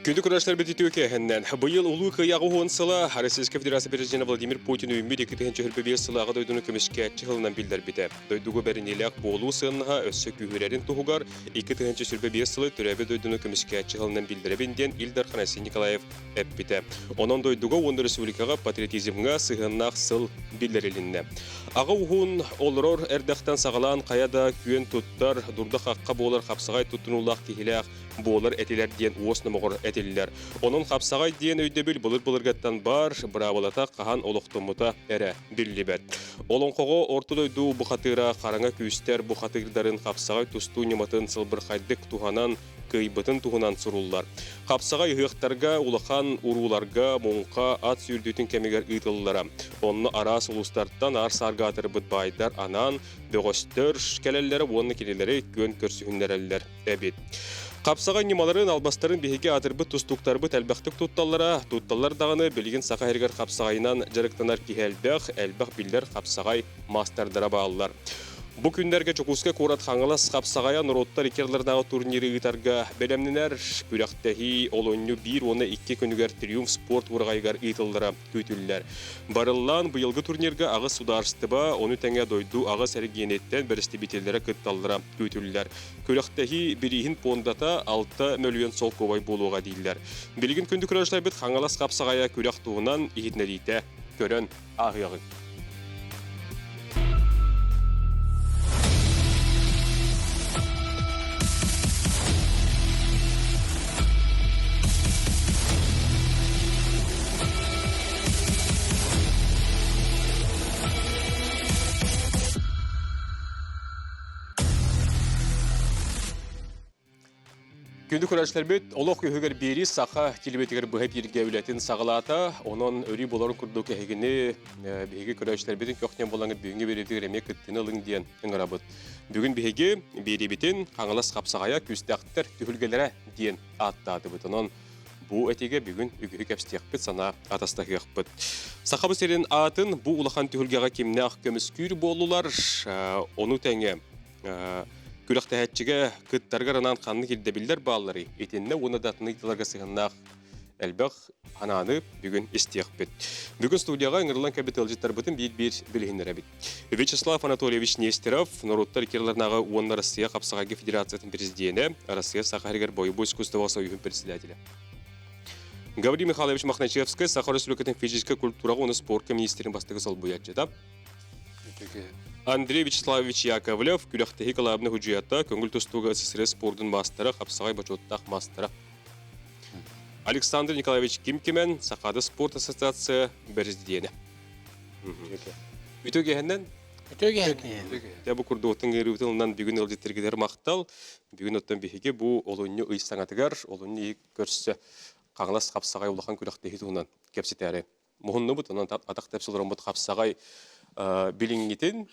Күндү көрөөччүлэрбит үтүө киэһэннэн. Быйыл Улуу Кыайыы 80 сыла Российскай Федерация Президенэ Владимир Путин үүммүт 2025 сылы Аҕа дойдуну көмүскээччи сылынан биллэрбитэ. Дойдуга бэриниилээх буолуу сыаннаһа өссө күүһүрэрин туһугар 2025 сылы төрөөбүт дойдуну көмүскээччи сылынан биллэрэбин диэн Ил Дархан Айсен Николаев эппитэ. Онон дойдуга уонна республикаҕа патриотизмҥа сыһыаннаах сыл биллэрилиннэ. Аҕа уһун олорор эрдэхтэн саҕалаан хайа да күөн туттар, дурда-хахха буолар хапсаҕай туттунуулаах киһилээх буолар этилэр диэн уос номоҕор этиллэр. Онон хапсаҕай диэн өйдөбүл былыр-былыргаттан баар, быраабылата хаһан олохтоммута эрэ биллибэт. Олоҥхоҕо Орто дойду бухатыыра хараҥа күүстэр бухатыырдарын хапсаҕай тустуу ньыматын сылбырхайдык туһанан кыайбытын туһунан суруллар. Хапсаҕай ыһыахтарга, улахан урууларга муҥха ат сүүрдүүтүн кэмигэр ыытыллара. Онно араас улуустартан аар-саарга аатырбыт баайдар анаан бөҕөстөр кэлэллэрэ уонна кинилэри күөн көрсүһүннэрэллэр эбит. Хапсаҕай ньымаларын, албастарын биһиги аатырбыт тустууктарбыт элбэхтик тутталлара, тутталлар даҕаны билигин Саха сиригэр хапсаҕайынан дьарыктанар киһи элбэх, элбэх биллэр хапсаҕай маастардара бааллар. Бу күннэргэ Дьокуускай куорат Хаҥалас хапсаҕайа норуоттар икки ардыларынааҕы турниры ыытарга бэлэмнэнэр. Күрэхтэһии олунньу биир уонна икки күнүгэр Триумф спорт уораҕайыгар ыытыллара күүтүллэр. Барыллаан быйылгы турнирга аҕыс судаарыстыба, ону тэҥэ дойду аҕыс эрэгийиэниттэн бэрэстэбиитэллэрэ кытталлара күүтүллэр. Күрэхтэһии бирииһин пуондата 6 мөлүйүөн солкуобай буолуоҕа дииллэр. Билигин күндү көрөөччүлэрбит Хаҥалас хапсаҕайа күрэх туһунан иһитиннэриитэ көрөн ааһыаҕыҥ. Күндү көрөөччүлэрбит, олох үһүгэр биэри саха телебитигэр быһа бииргэ үлэтин саҕалаата. Онон өрүү болорун курдук эһигини биһиги көрөөччүлэрбитин көхтөн булаҥыт бүгүҥҥү биэриитигэр эмиэ кыттыыны ылыҥ диэн ыҥырабыт. Бүгүн биһиги биэриибитин Хаҥалас хапсаҕайа күүстээхтэр түһүлгэлэрэ диэн ааттаатыбыт. Онон бу этиигэ бүгүн үгүһү кэпсиэхпит, санаа атастаһыахпыт. Сахабыт сирин аатын бу улахан түһүлгэҕэ кимнээх көмүскүүр буоллулар, ону тэҥэ күрэхтэһээччигэ кыттаргар анаан ханнык ирдэбиллэр баалларый? Итиннэ уонна да атын ыйытыыларга сыһыаннаах элбэх анааны бүгүн истиэхпит. Бүгүн студияҕа ыҥырыллан кэлбит ыалдьыттарбытын биир-биир билиһиннэрэбит. Вячеслав Анатольевич Нестеров, норуоттар иккилэрнааҕы уонна Россия хапсаҕайга федерациятын президенэ, Россия Саха сиригэр бойобуой искусствоҕа союһун председателэ. Гаврил Михайлович Мохначевскай, Саха Республикатын физическэй культураҕа уонна спортка министрин бастакы солбуйааччыта. Андрей Вячеславович Яковлев, күрэхтэһии кылаабынай судьуйата, көҥүл тустууга СССР спордун маастара, хапсаҕай бочуоттаах маастара. Александр Николаевич Ким-Кимен, Сахаада спорт ассоциация бэрэсидьиэнэ. Үтүө киэһэннэн. Үтүө киэһэннэн. Дьэ бу курдук ыҥырыыбытын бүгүн ыалдьыттаргытыгар махтал. Бүгүн оттон биһиги бу олунньу ый саҥатыгар олунньу ыйы көрсө Хаҥалас хапсаҕай улахан күрэхтэһии туһунан кэпсэтээри муһуннубут. Онон атах тэпсэ олороммут хапсаҕай билиҥҥитин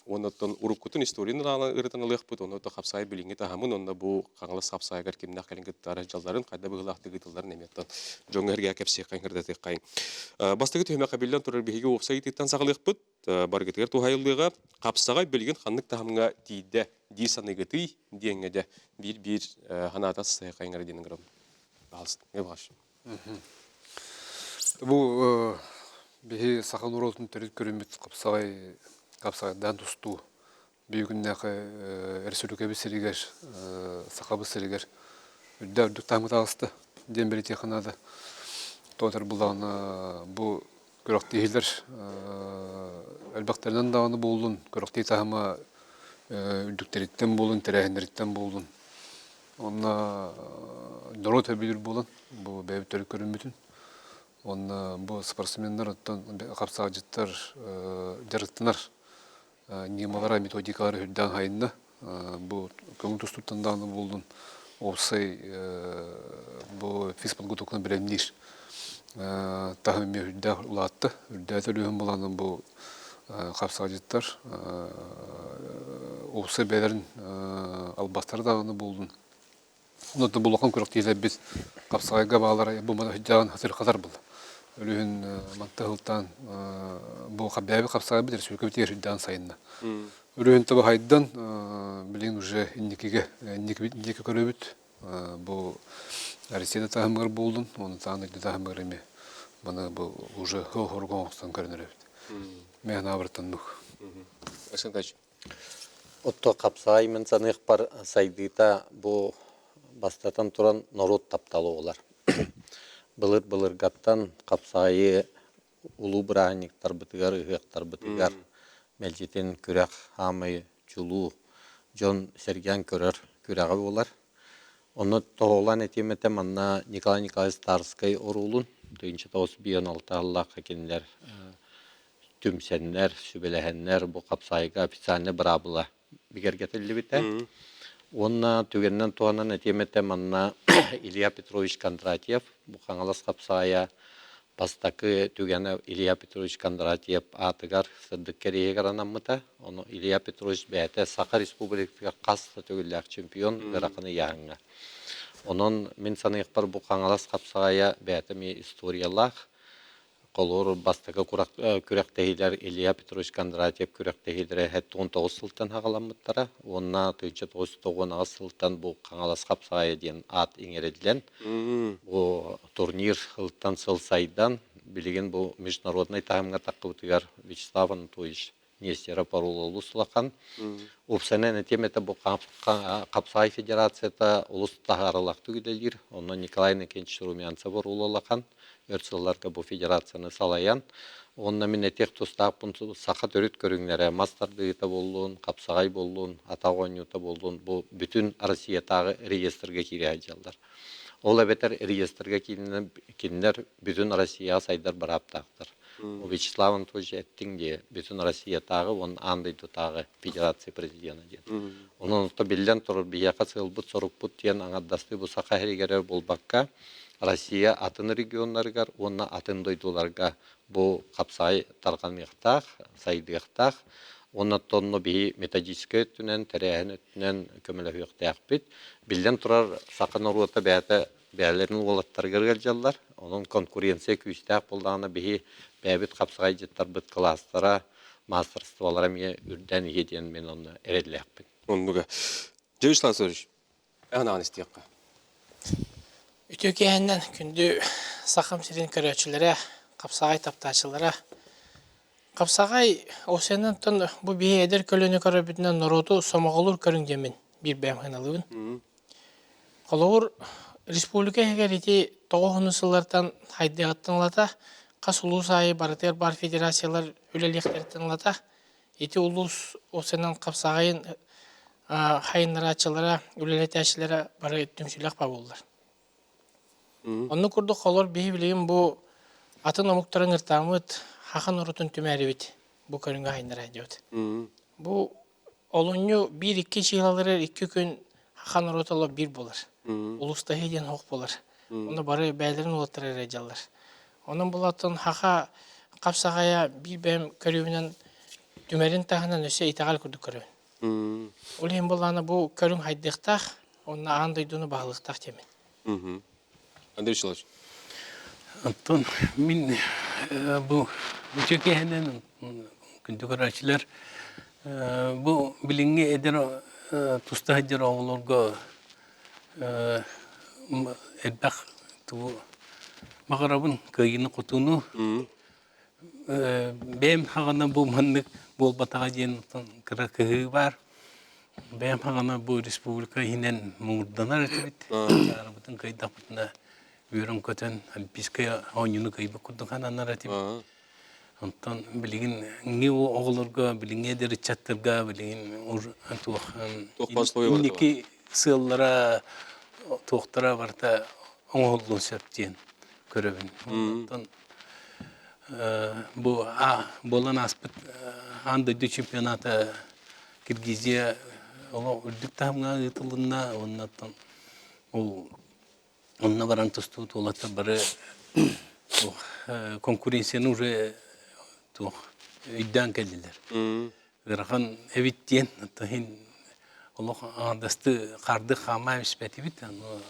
уонна оттон уруккутун историяны ырытан ылыахпыт, онно хапсаҕай билиҥҥи таһымын, онно бу Хаҥалас хапсаҕайыгар кимнээх кэлин кыттаары дьалларын, хайда быһыылаахтык ыытылларын эмиэ оттон дьоҥҥо эргээ кэпсиэххэйин, кырдатыаххайын. Бастакы түһүмэххэ биллэн турар биһиги уопсай ыйытыыттан саҕалыахпыт. Баргытыгар туһайыллыаҕа. Хапсаҕай билигин ханнык таһымҥа тиийдэ дии саныыгытый диэҥҥэ дьэ биир-биир санаата сыһыаххайыҥ эрэ диэн ыҥырабын. Пожалуйста, Бу биһи саха норуотун төрүт көрүммүт хапсаҕай хапсаҕайдаан тустуу бүгүннээхи өрөспүүбүлүкэбит сиригэр сахабыт сиригэр үрдэ үрдүк таһымҥа таҕыста диэн бэлиэтиэххэ наада. Тоҕо буллаҕына бу күрэхтэһиилэр элбэхтэринэн даҕаны буоллун, күрэхтэһии таһыма үрдүктэриттэн буоллун, тэрээһиннэриттэн буоллун Онно норуот өбүлүүр буолан, бу бэйэбит төрүт көрүммүтүн. Уонна бу спортсменнар оттон хапсаҕайдьыттар дьарыктанар ньымалара, методикалара үрдээн хайынна. Бу көҥүл тустууттан даҕаны буоллун, уопсай бу физподготовканы бэлэмниир таһым эмиэ үрдээх улаатта. Үрдээтэ өлүөхүн буланан бу хапсаҕайдьыттар уопсай бэйэлэрин албастара даҕаны буоллун. Онон булахан күрэхтэһиилэрбит хапсаҕайга баалара бу маны сылдьаҕын хатыр буолла. Өлүһүн манта сылтаан бу бэйэбит хапсаҕайбыт республикабытыгар сылдьаан сайынна. Өлүһүн таба хайдан билигин уже инникигэ инники көрөбүт. Бу Россия да таһымыгар буоллун, уонна таһын дойду таһымыгар эмиэ маны бу уже хоһорго оҥостон көрүнэр эбит. Мен анаабыртаннык. Александр Отто хапсаай мен саныахпар сайдыыта бу бастатан туран норуот таптала буолар. Былыр-былыргаттан хапсаайы улуу бырааһынньыктарбытыгар, ыһыахтарбытыгар мэлдьитин күрэх хаамай чулуу дьон сэргээн көрөр күрэҕэ буолар. Онно тоһоҕолоон этиэм этэ манна Николай Николаевич Тарскай оруолун 1996 сыллаахха кинилэр түмсэннэр, сүбэлэһэннэр бу хапсаайга официальнай быраабыла бигэргэтиллибитэ. Уонна түгэнинэн туһанан этиэм этэ манна Илья Петрович Кондратьев, бу Хаҥалас хапсаайа бастакы түгэнэ Илья Петрович Кондратьев аатыгар сырдык кэриэһигэр анаммыта. Ону Илья Петрович бэйэтэ Саха Республикатыгар хас да төгүллээх чемпион ыарахан ыйааһыҥҥа. Онон мин саныахпар бу Хаҥалас хапсаҕайа бэйэтэ эмиэ историялаах. Холобур, бастакы күрэхтэһиилэр Илья Петрович Кондратьев күрэхтэһиилэрэ 79 сылтан саҕаламмыттара уонна 1998 сылтан бу Хаҥалас хапсаҕайа диэн аат иҥэриллэн, бу турнир сылтан сыл сайдан, билигин бу международнай таһымҥа таххыбытыгар Вячеслав Анатольевич Нестеров оруола олус улахан. Уопсайынан этиэм этэ бу Хапсаҕай федерацията олус таһаарыылаахтык үлэлиир. Онно Николай Иннокентьевич Румянцев оруола улахан. Өр сылларга бу федерацияны салайан. Уонна мин этиэх тустаахпын саха төрүт көрүҥнэрэ мас тардыһыыта буоллун, хапсаҕай буоллун, атах оонньуута буоллун бу бүтүн Россиятааҕы реестргэ киирэ сылдьаллар. Ол эбэтэр реестргэ кинилэр бүтүн Россияҕа сайдар бырааптаахтар. Вячеслав Анатольевич эттиҥ дии, бүтүн Россиятааҕы уонна аан дойдутааҕы федерация президена диэн. Онон онто биллэн турар биһиэхэ сыалбыт-сорукпут диэн аҥардастыы бу Саха сиригэр эрэ буолбакка, Россия атын регионнарыгар уонна атын дойдуларга бу хапсаҕай тарҕаныахтаах, сайдыахтаах. Уонна онно биһи методическай өттүнэн, тэрээһин өттүнэн көмөлөһүөхтээхпит. Биллэн турар, саха норуота бэйэтэ бэйэлэрин уолаттарыгар ыалдьаллар. Онон конкуренция күүстээх буоллаҕына биһи бэйэбит хапсаҕайдьыттарбыт кылаастара, маастарыстыбалара эмиэ үрдээн иһиэ диэн мин онно эрэллээхпин. Оннуга. Дьэ, Вячеслав Васильевич, анаан истиэххэ. Үтүө киэһэннэн күндү Сахам сирин көрөөччүлэрэ, хапсаҕай таптааччылара. Хапсаҕай осеннантан бу биһи эдэр көлүөнэ көрөрбүтүнэн норуоту сомоҕолуур көрүҥ диэммин биир бэйэм сыаналыыбын. Холобур, республика иһигэр ити тоҕус сыллартан хайдыаҕыттан ылата, хас улуус аайы барытыгар баар федерациялар үлэлиэхтэриттэн ылата, ити улуус осеннан хапсаҕайын хайыннарааччылара, үлэлэтээччилэрэ бары түмсүүлээх баа буоллар. Оннук курдук холор биһи билигин бу атын омуктарын ыртааммыт хахан норуотун түмээрибит бу көрүҥҥэ хайыннара диэбит. Бу олунньу биир-икки чыылалары икки күн хахан норуота олох биир буолар. Улуустаһыы диэн оһох буолар. Онно бары бэйэлэрин уолаттара эрэ дьаллар. Онон булаттан хаха хапсаҕайа биир бэйэм көрүүбүнэн түмэрин таһынан өссө итэҕэл курдук көрөбүн. Ол иһин буоллаҕына бу көрүҥ хайдыахтаах, уонна аан дойдуну баһылыахтаах диэмин. Андрей Вячеславович. Оттон мин бу үтүө киэһэнэн күндү көрөөччүлэр бу билиҥҥи эдэр туста сылдьар оҕолорго элбэх тугу баҕарабын кыайыыны-хотууну Бэйэм хаҕана бу маннык буолбатаҕа диэн кыра кыһыы баар. Бэйэм хаҕана бу республика иһинэн муҥурданар этибит. Чаарабытын кыайдахпытына үөрэн-көтөн Олимпийскай оонньууну кыайбыт курдук сананар этибит. Онтон билигин оҕолорго, билиҥҥи эдэр ыччаттарга билигин туох инники сыаллара туохтара барыта оҥоһуллуон сөп диэн көрөбүн. Онтон Бу буолан ааспыт аан дойду чемпионата Киргизия олох үрдүк таһымҥа ыытылынна уонна оттон ол онно баран тустубут уолаттар бары туох конкуренцияны уже туох өйдөөн кэллилэр. Ыарахан эбит диэн оттон иһин олох аҥардастыы хаардыы хаамаан испэтибит аны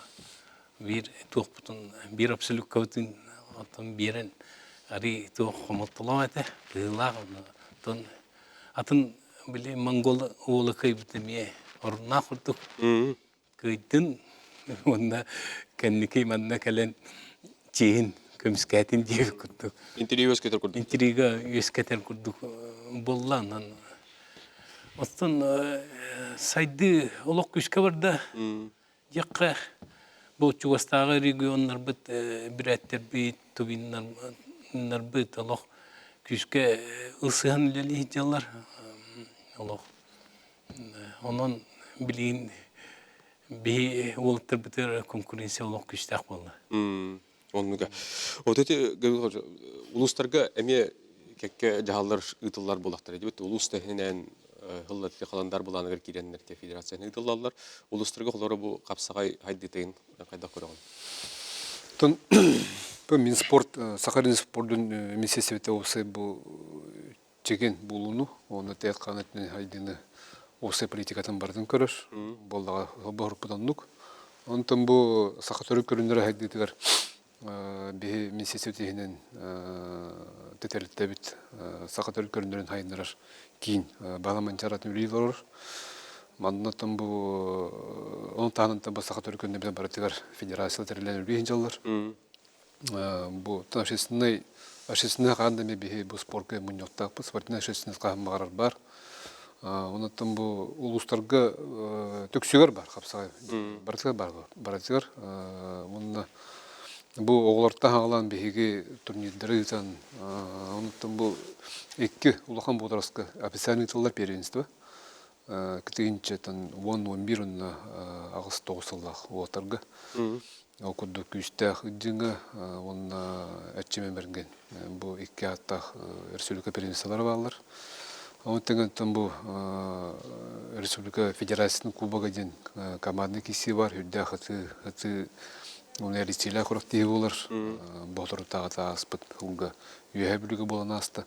биир туохпутун биир абсолюткабытын оттон биэрэн арый туох хомолтолоох этэ быһыылаах оттон атын били монгол уола кыайбыт эмиэ оруннаах курдук кыайдын уонна Кэнники манна кэлэн чиэһин көмүскээтин диэбит курдук. Интрига үөскэтэр курдук. Интрига үөскэтэр курдук буолла онон. Оттон сайдыы олох күүскэ барда. Диэххэ бу чугастааҕы регионнарбыт бүрээттэрбит, тувиннарбыт олох күүскэ ылсыһан үлэлии сылдьаллар. Олох онон билигин биһи уолаттарбытыгар конкуренция олох күүстээх буолла. Оннуга. Вот эти улуустарга эмиэ кэккэ дьаһаллар ыытыллар буолахтар. Дибит улуус тэһинэн хыллар халандар булааныгар киирэннэр те федерацияны ыытыллаллар. Улуустарга холоро бу хапсаҕай хайдытын хайдах көрөҕүн? Тон бу Минспорт Сахалин спордун министерствота уопсай бу чэгиэн буолууну уонна тыат хаан өттүнэн сайдыыны уопсай политикатын барытын көрөр. Буоллаҕа боһорпут оннук. Онтон бу саха төрүт көрүннэрэ сайдыытыгар биһи министерство иһинэн тэтэриттэбит саха төрүт көрүннэрин сайыннарар киин баһыламанчаратын үлэлии олорор. Маннаттан бу ону таһынан бу саха төрүт көрүннэрин барытыгар федерация тэриллэн үлэлии сылдьаллар. Бу общественный общественный хаан да биһи бу спорка мунньуохтаахпыт спортивнай общественность хаһан баҕарар баар. Онуттан бу улуустарга түксүгэр бар хапсаҕай барытыгар бар барытыгар уонна бу оҕолортон хаалан биһиги турнирдары ыытан онуттан бу икки улахан буотараска официальный ыытыллар первенство кытыынчатан 10-11 уонна 8-9 сыллаах уолаттарга Ол курдук күүстээх ыдьыҥа уонна Эрчимэн Бэргэн бу икки ааттаах республика первенстволара бааллар. Ол тэҥэ бу республика федерациятын кубога диэн командный киирсии бар, үрдээх ытыы ытыы уонна эрийсиилээх күрэхтэһии буолар. Боотурутааҕыта ааспыт сылга Үөһээ Бүлүүгэ буолан ааста.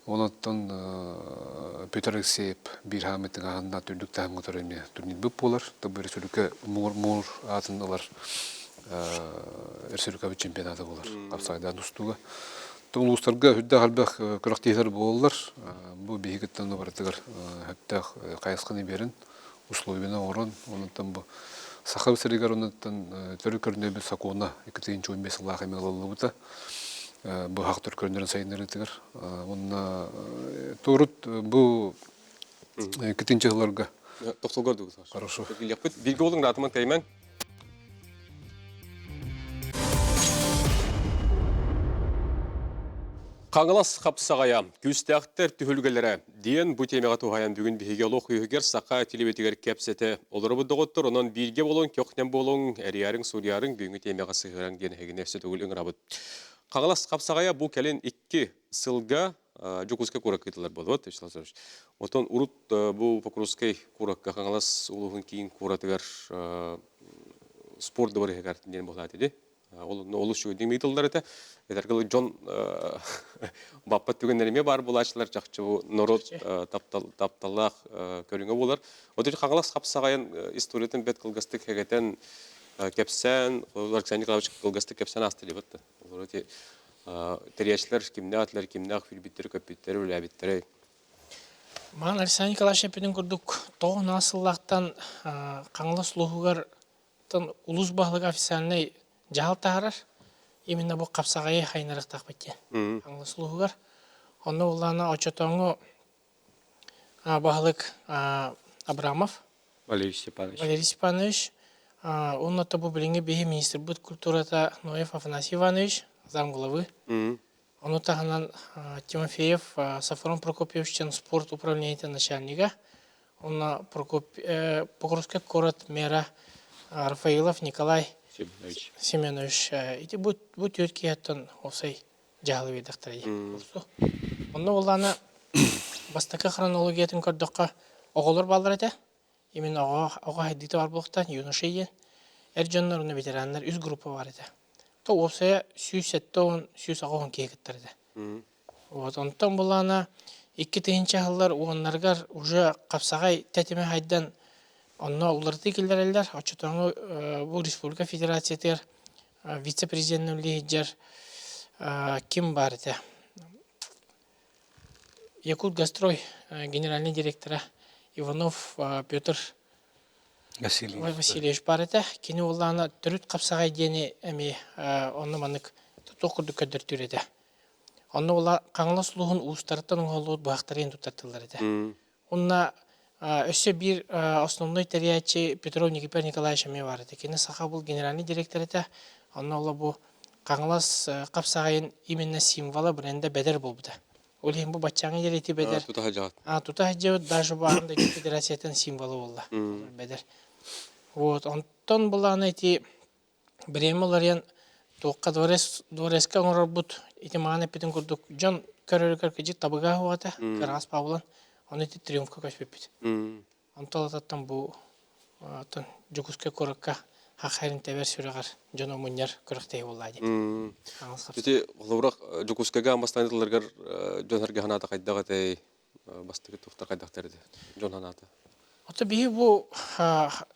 Онон Петр Алексеев биир хаамыы тыҥааһыннаах үрдүк таһымҥа турар эмиэ турнирбыт буолар. Бу республика муҥур муҥур аатын ылар республикабыт чемпионата буолар. Хапсаҕайдаан тустууга. Улуустарга үрдээх элбэх күрэхтэһиилэр буолаллар. Бу биһигиттэн барытыгар сөптөөх хайысханы биэрэн, условияны оҥорон, онон бу Саха сиригэр онуттан төрүт көрүнэбит сокуона 2015 сыллаах эмиэ ылыллыбыта. Быһах түркөннөрүн сайыннарыытыгар уонна туорут бу китинчи сылларга тохтолгор дугу Хорошо. Бииргэ болуҥ даатыман тэймэн. Хаҥалас хапсаҕайа, күүстээхтэр түһүлгэлэрэ диэн бу темаҕа туһайан бүгүн биһиги олох үһүгэр саха телевизигэр кэпсэтэ олоробут доҕоттор, онон бииргэ болон, көхнөн болуҥ, эрийарыҥ, суруйарыҥ бүгүҥҥү темаҕа сыһыаран диэн эһигини өссө төгүл ыҥырабыт. Хаҥалас хапсаҕайа бу кэлин икки сылга Дьокуускай куоракка ыытыллар буолуот, Вячеслав Васильевич. Отон урут бу Покровскай куоракка Хаҥалас улууһун киин куоратыгар спорт дыбарыһыгар диэн буолаат ити. Ол олус үчүгэйдик ыытыллар этэ. Этэргэ дьон баппат түгэннэр эмиэ баар буолааччылар чахчы бу норуот тапталлаах көрүҥэ буолар. Вот ити Хаҥалас хапсаҕайын историятын бэрт кылгастык хэгэтэн кэпсээн, Александр Николаевич кылгастык кэпсээн ааста диэбит да. Олор ити тэрийээччилэр кимнээх этилэр, кимнээх үүрбүттэрэ, көппүттэрэ, үлээбиттэрэ. Маан Александр Николаевич эппитин курдук, тоҕо сыллаахтан Хаҥалас улууһугар улуус баһылыга официальнай дьаһал таһаарар. Именно бу хапсаҕайы хайынарыахтаахпыт диэн Хаҥалас улууһугар. Онно улаана оччотооҥу баһылык Абрамов Валерий Степанович. Валерий Степанович уонна бу билиҥҥи биһи министрбыт культурата Ноев Афанасий Иванович замглавы. Ону таһынан Тимофеев Софрон Прокопьевич спорт управлениетын начальнига Онно Покровскай куорат мэра Рафаилов Николай Семенович. Семенович ити бу бу түөрт киһиттэн уопсай дьаһалы биэрдэхтэрэ курсу. Онно буоллаана бастакы хронологиятын көрдөххө оҕолор бааллар этэ. Именно оҕо оҕо хайдыыта бар буолуохтаах юноши диэн. Эр дьоннор уонна ветераннар үс группа бар этэ. То уопсайа 170 180 киһи кыттар этэ. Вот онтон былаана 2000 сыллар уоннарыгар уже хапсаҕай тэтимэ хайдан онно уларытыы киллэрэллэр. Оччотооҥу бу республика федерациятыгар вице-президенинэн үлэлиир ким баар этэ? Якутгастрой генеральный директора Иванов Петр. Васильевич. Васильевич баар этэ. Кини уоллаана төрүт хапсаҕай диэни эмиэ онно маннык туох курдук көрдөртүүр этэ. Онно уола Хаҥалас улууһун уустарыттан оҥоһуллубут быһахтарын туттартыллар этэ. Онно өссө биир основной тэрийээччи Петров Никифор Николаевич эмиэ баар этэ. Кини Сахабыл генеральный директор этэ. Онно ола бу Хаҥалас хапсаҕайын именно символа бренда бэдэр буолбута. Ол иһин бу баччааҥҥа диэри ити бэдэр Тута сылдьаҕыт. Тута сылдьабыт, даже бу аан дойду федерациятын символа буолла. Бэдэр. Вот, онтон былаана ити Бириэмэ уларыйан туохха дворец дворецка оҥорорбут ити маҕан эппитин курдук дьон көрөрүгэр кыдьык табыгаһа суох этэ кыраҕас паабылан ону ити триумфка көспүппүт. Онтон ылататтан бу оттон Дьокуускай куоракка хахайрын тэбэр сүрэҕэр дьону мунньар күрэхтэһии буолла дии. Ити холобура Дьокуускайга бастаан тылларгар дьон сэргэ санаата хайдах этэй? Бастакы туохтар хайдахтар этэ? Дьон санаата. Ото биһи бу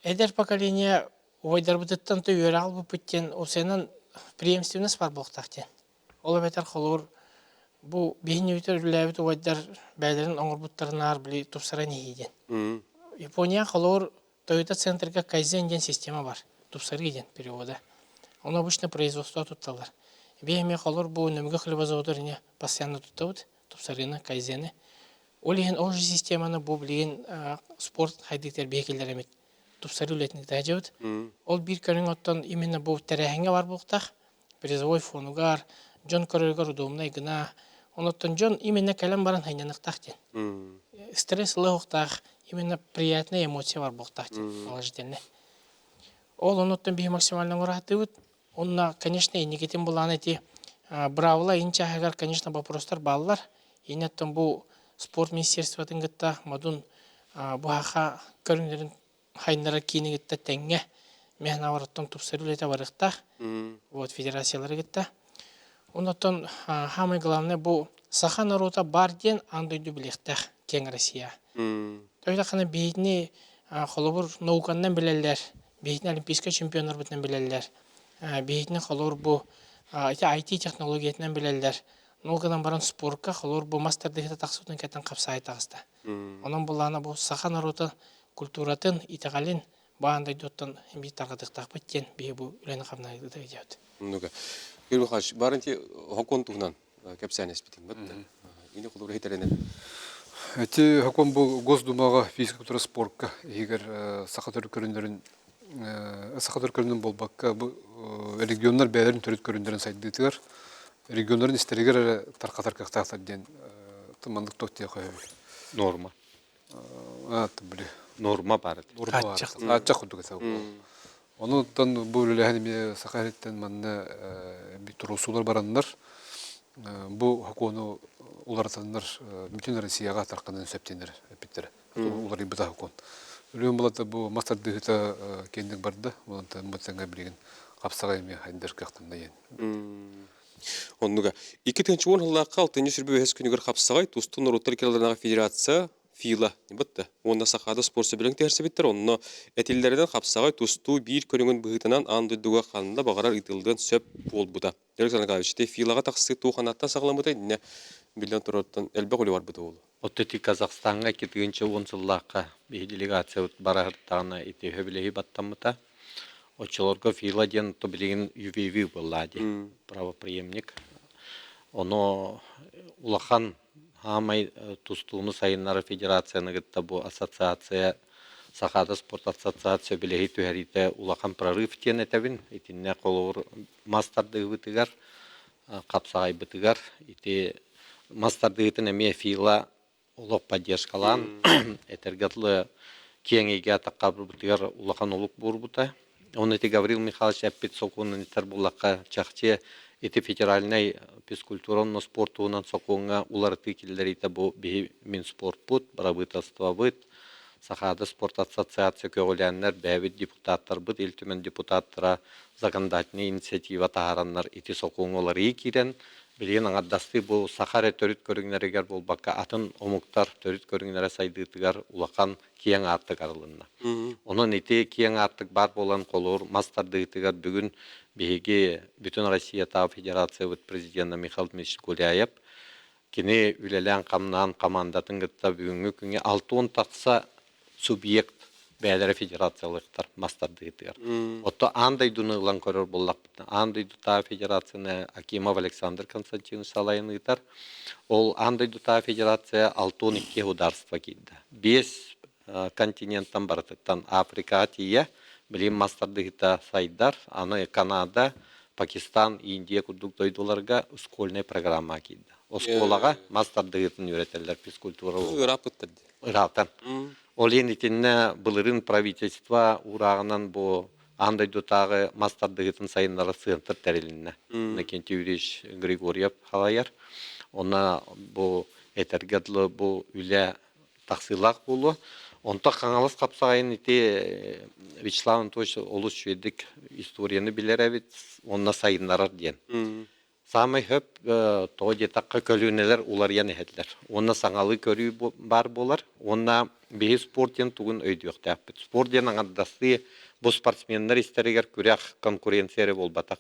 эдэр поколение Убайдарбытыттан то үөрэҕи ылбыппыт диэн уопсайынан преемственность баар буолуохтаах диэн. Ол эбэтэр холобур бу биһиги үлэлээбит убайдар бэйэлэрин оҥорбуттарынаар били тупсаран иһии диэн. Япония холобур Toyota центрга Kaizen диэн система бар. Тупсарыы диэн перевода. Ону обычно производство тутталлар. Биһи эмиэ холобур бу Нөмүгү хлебозаводор ине постоянно туттабыт тупсарыыны, кайзены. Ол иһин ол же системаны бу билигин спорт хайдыытыгар биһи киллэрэмит тупсарыы үлэтин ыытаачыбыт. Ол биир көрүҥ оттон именно бу тэрээһиҥҥэ бар буолуохтаах. Призовой фонугар, дьон көрөрүгэр удобнай гына. Онуттан дьон именно кэлэн баран сынньаныахтаах диэн. Стресс ылыахтаах, именно приятная эмоция бар буолуохтаах диэн положительный. Ол онуттан биһи максимально оҥоро Онно, конечно, инникитин былаан ити бравла ин чааһыгар, конечно, вопростар бааллар. Иннеттон бу спорт министерствотын кытта модун бу хаха көрүҥнэрин хайнара киини кытта тэҥҥэ механавараттан тупсарыы үлэтэ барыахтаах. Вот федерациялары кытта. Оннотон самое главное бу саха норуота бар диэн аан дойду билиэхтээх киэҥ Россия. Тойтахана биһитини холобур науканнан билэллэр, биһитини олимпийскай чемпионнарбытынан билэллэр, биһитини холобур бу ити IT технологиятынан билэллэр. Ол гынан баран спорка холобур бу мас тардыһыыта тахсыбытын кэтэн хапсаайы таҕыста. Онон буллаана бу саха норуота культуратын, итэҕэлин баан дойдуттан биир тарҕатыахтаахпыт диэн биһи бу үлэни хамнаһыыта идиот. Нуга. Юрий Михайлович, барынти хокон туһунан кэпсээн эспитин бат. Ини холобур хитеренен. Эти хокон бу Госдумаҕа физика культура спортка иһигэр саха төрүт көрүннэрин саха төрүт көрүнүн буолбакка бу регионнар бэйэлэрин төрүт көрүннэрин сайдыытыгар регионнарын истэригэр эрэ тархатар кыахтаахтар диэн маннык туох диэх Норма. Били. Норма баар. Норма баар. Хааччах курдук этэ. Онуттан бу үлэлэһэн эмиэ Саха сириттэн манна туруорсуулар бараннар бу сокуону уларытаннар бүтүн Россияҕа тарханан сөп диэннэр эппиттэрэ. Уларыйбыта сокуон. Үлүөн булата бу мас тардыһыыта киэҥник барда. Онтон бу тэҥэ билигин хапсаҕай эмиэ хайдар кыахтанна диэн. Оннуга. 2010 сыллаахха алтынньы сүрбэ үһүс күнүгэр хапсаҕай тустуу норуоттар иккилэринээҕи федерация ФИЛА бытта уонна Сахаада спорт сөбүлэҥ түһэрсибиттэр. Онно этиллэринэн хапсаҕай тустуу биир көрүҥүн быһыытынан аан дойдуга ханна баҕарар ыытыллыан сөп буолбута. Александр Николаевич, ити ФИЛАҕа тахсыы туох анааттан саҕаламмыта иннинэ биллэн турартан элбэх үлэ барбыта буолуо. Оттон ити Казахстаҥҥа 2010 сыллаахха биһи делегациябыт бараһыртаҕына ити сөбүлэһии баттаммыта. Оччолорго ФИЛА диэн то билигин ЮВВ буолла дии, правопреемник. Ону улахан хаамай тустууну сайыннарар федерацияны кытта бу ассоциация Сахаада спорт ассоциация билэһи түһэриитэ улахан прорыв диэн этэбин. Итиннэ холобур мас тардыһыыбытыгар, хапсаҕайбытыгар ити мас тардыһыытын эмиэ ФИЛА олох поддержкалаан этэргэ дылы киэҥ эйгэ атаххабытыгар улахан олук буурбута. Оны ити Гаврил Михайлович эппит сокуонун этэр буллахха чахчы ити федеральнай физкультура уонна спорт туһунан сокуоҥҥа уларытыы киллэриитэ бу биһи Минспортпут, бырабыыталыстыбабыт, Сахаада спорт ассоциация көҕүлээннэр бэйэбит депутаттарбыт, Ил Түмэн депутаттара законодательнай инициатива таһаараннар ити сокуоҥҥа уларыйыы киирэн Билигин аҥардастыы бу саха эрэ төрүт көрүҥнэригэр буолбакка, атын омуктар төрүт көрүҥнэрэ сайдыытыгар улахан киэҥ аартык арылынна. Онон ити киэҥ аартык баар буолан, холобур, мас тардыытыгар бүгүн биһиги бүтүн Россиятааҕы Федерациябыт президенэ Михаил Дмитриевич Гуляев кини үлэлээн-хамнаан командатын кытта бүгүҥҥү күҥҥэ 60 тахса субъект. Бэйэлэрэ федерациялыахтар мас тардыытыгар. Отто аан дойдуну ылан көрөр буоллахпытына, аан дойдутааҕы федерацияны Акимов Александр Константинович салайан ыытар. Ол аан дойдутааҕы федерация 62 государство киирдэ. Биэс континенттан барытыттан Африкаҕа тиийэ билигин мас тардыһыыта сайдар. Аны Канада, Пакистан, Индия курдук дойдуларга школьнай программа киирдэ. Оскуолаҕа мас тардыһыытын үөрэтэллэр физкультура Ырааппыттар дии. Ыраатан. Ол иһин итиннэ былырыын правительство уурааҕынан бу аан дойдутааҕы мас тардыһыытын сайыннарар сыантыр тэрилиннэ. Иннокентий Юрьевич Григорьев салайар. Онно бу этэргэ дылы бу үлэ тахсыылаах буолуо. Онтон Хаҥалас хапсаҕайын ити Вячеслав Анатольевич олус үчүгэйдик историяны билэр эбит уонна сайыннарар диэн. Саамай сөп тоҕо диэтэххэ көлүөнэлэр уларыйан иһэллэр. Уонна саҥалыы көрүү баар буолар. Уонна биһи спорт диэн тугун өйдүөхтээхпит. Спорт диэн аҥардастыы бу спортсменнар истэригэр күрэх, конкуренция эрэ буолбатах.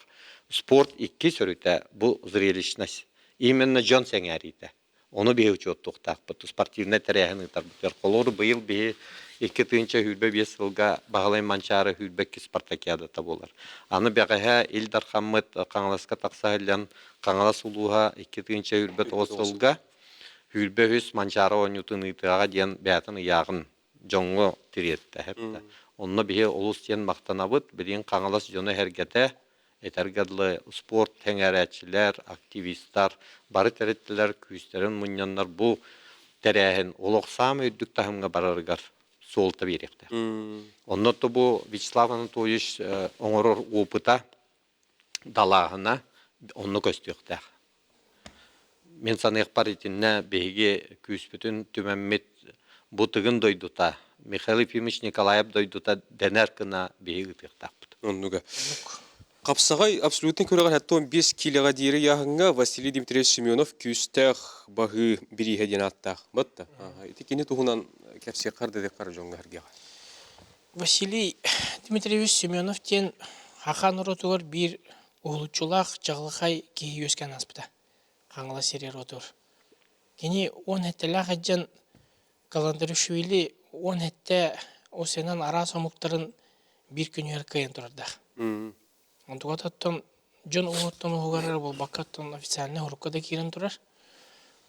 Спорт иккис өрүтэ бу зрелищность. Именно дьон сэҥээриитэ. Ону биһи учуоттуохтаахпыт, спортивнай тэрээһин ыытарбытыгар. Холобур, быйыл биһи 2025 сылга Баһылай Манчаары 22 спартакиадата буолар. Аны бэҕэһээ Ил Дархаммыт Хаҥаласка тахса сылдьан Хаҥалас улууһа 2029 сылга 23 Манчаары оонньуутун ыытыаҕа диэн бэйэтин ыйааҕын дьоҥҥо тириэртэ. Онно биһи олус диэн махтанабыт. Билигин Хаҥалас дьоно-сэргэтэ Этэргэ дылы, спорт сэҥээрээччилэр, активистар бары тэрилтэлэр күүстэрин мунньаннар бу тэрээһин олох саамай үрдүк таһымҥа барарыгар суолта биэриэхтээх. Онно бу Вячеслав Анатольевич оҥорор опыта, далааһына онно көстүөхтээх. Мин саныахпар итиннэ биһиги күүспүтүн түмэммит бу Тыгын дойдута, Михаил Ефимович Николаев дойдута дэнэр гына биһиги ыытыахтаахпыт. Оннуга. Хапсаҕай абсолютнай күрэҕэр 75 киилэҕэ диэри ыйааһыҥҥа Василий Дмитриевич Семенов күүстээх баһыы бирииһэ диэн ааттаах. Батта. Ити кини туһунан кэпсиэххэр да дьоҥҥо эргиэҕэ. Василий Дмитриевич Семенов диэн Хаха норуотугар биир Уһулуччулаах чаҕылхай киһи үөскээн ааспыта Хаҥалас сиригэр отур. Кини 17-лээх сылдьан Каландаришвили 17 осенан араас омуктарын биир күнүгэр кыайан турардаах. Онтугата оттон дьон уһуттан уһугар эрэ буолбакка оттон официальнай урукка да киирэн турар.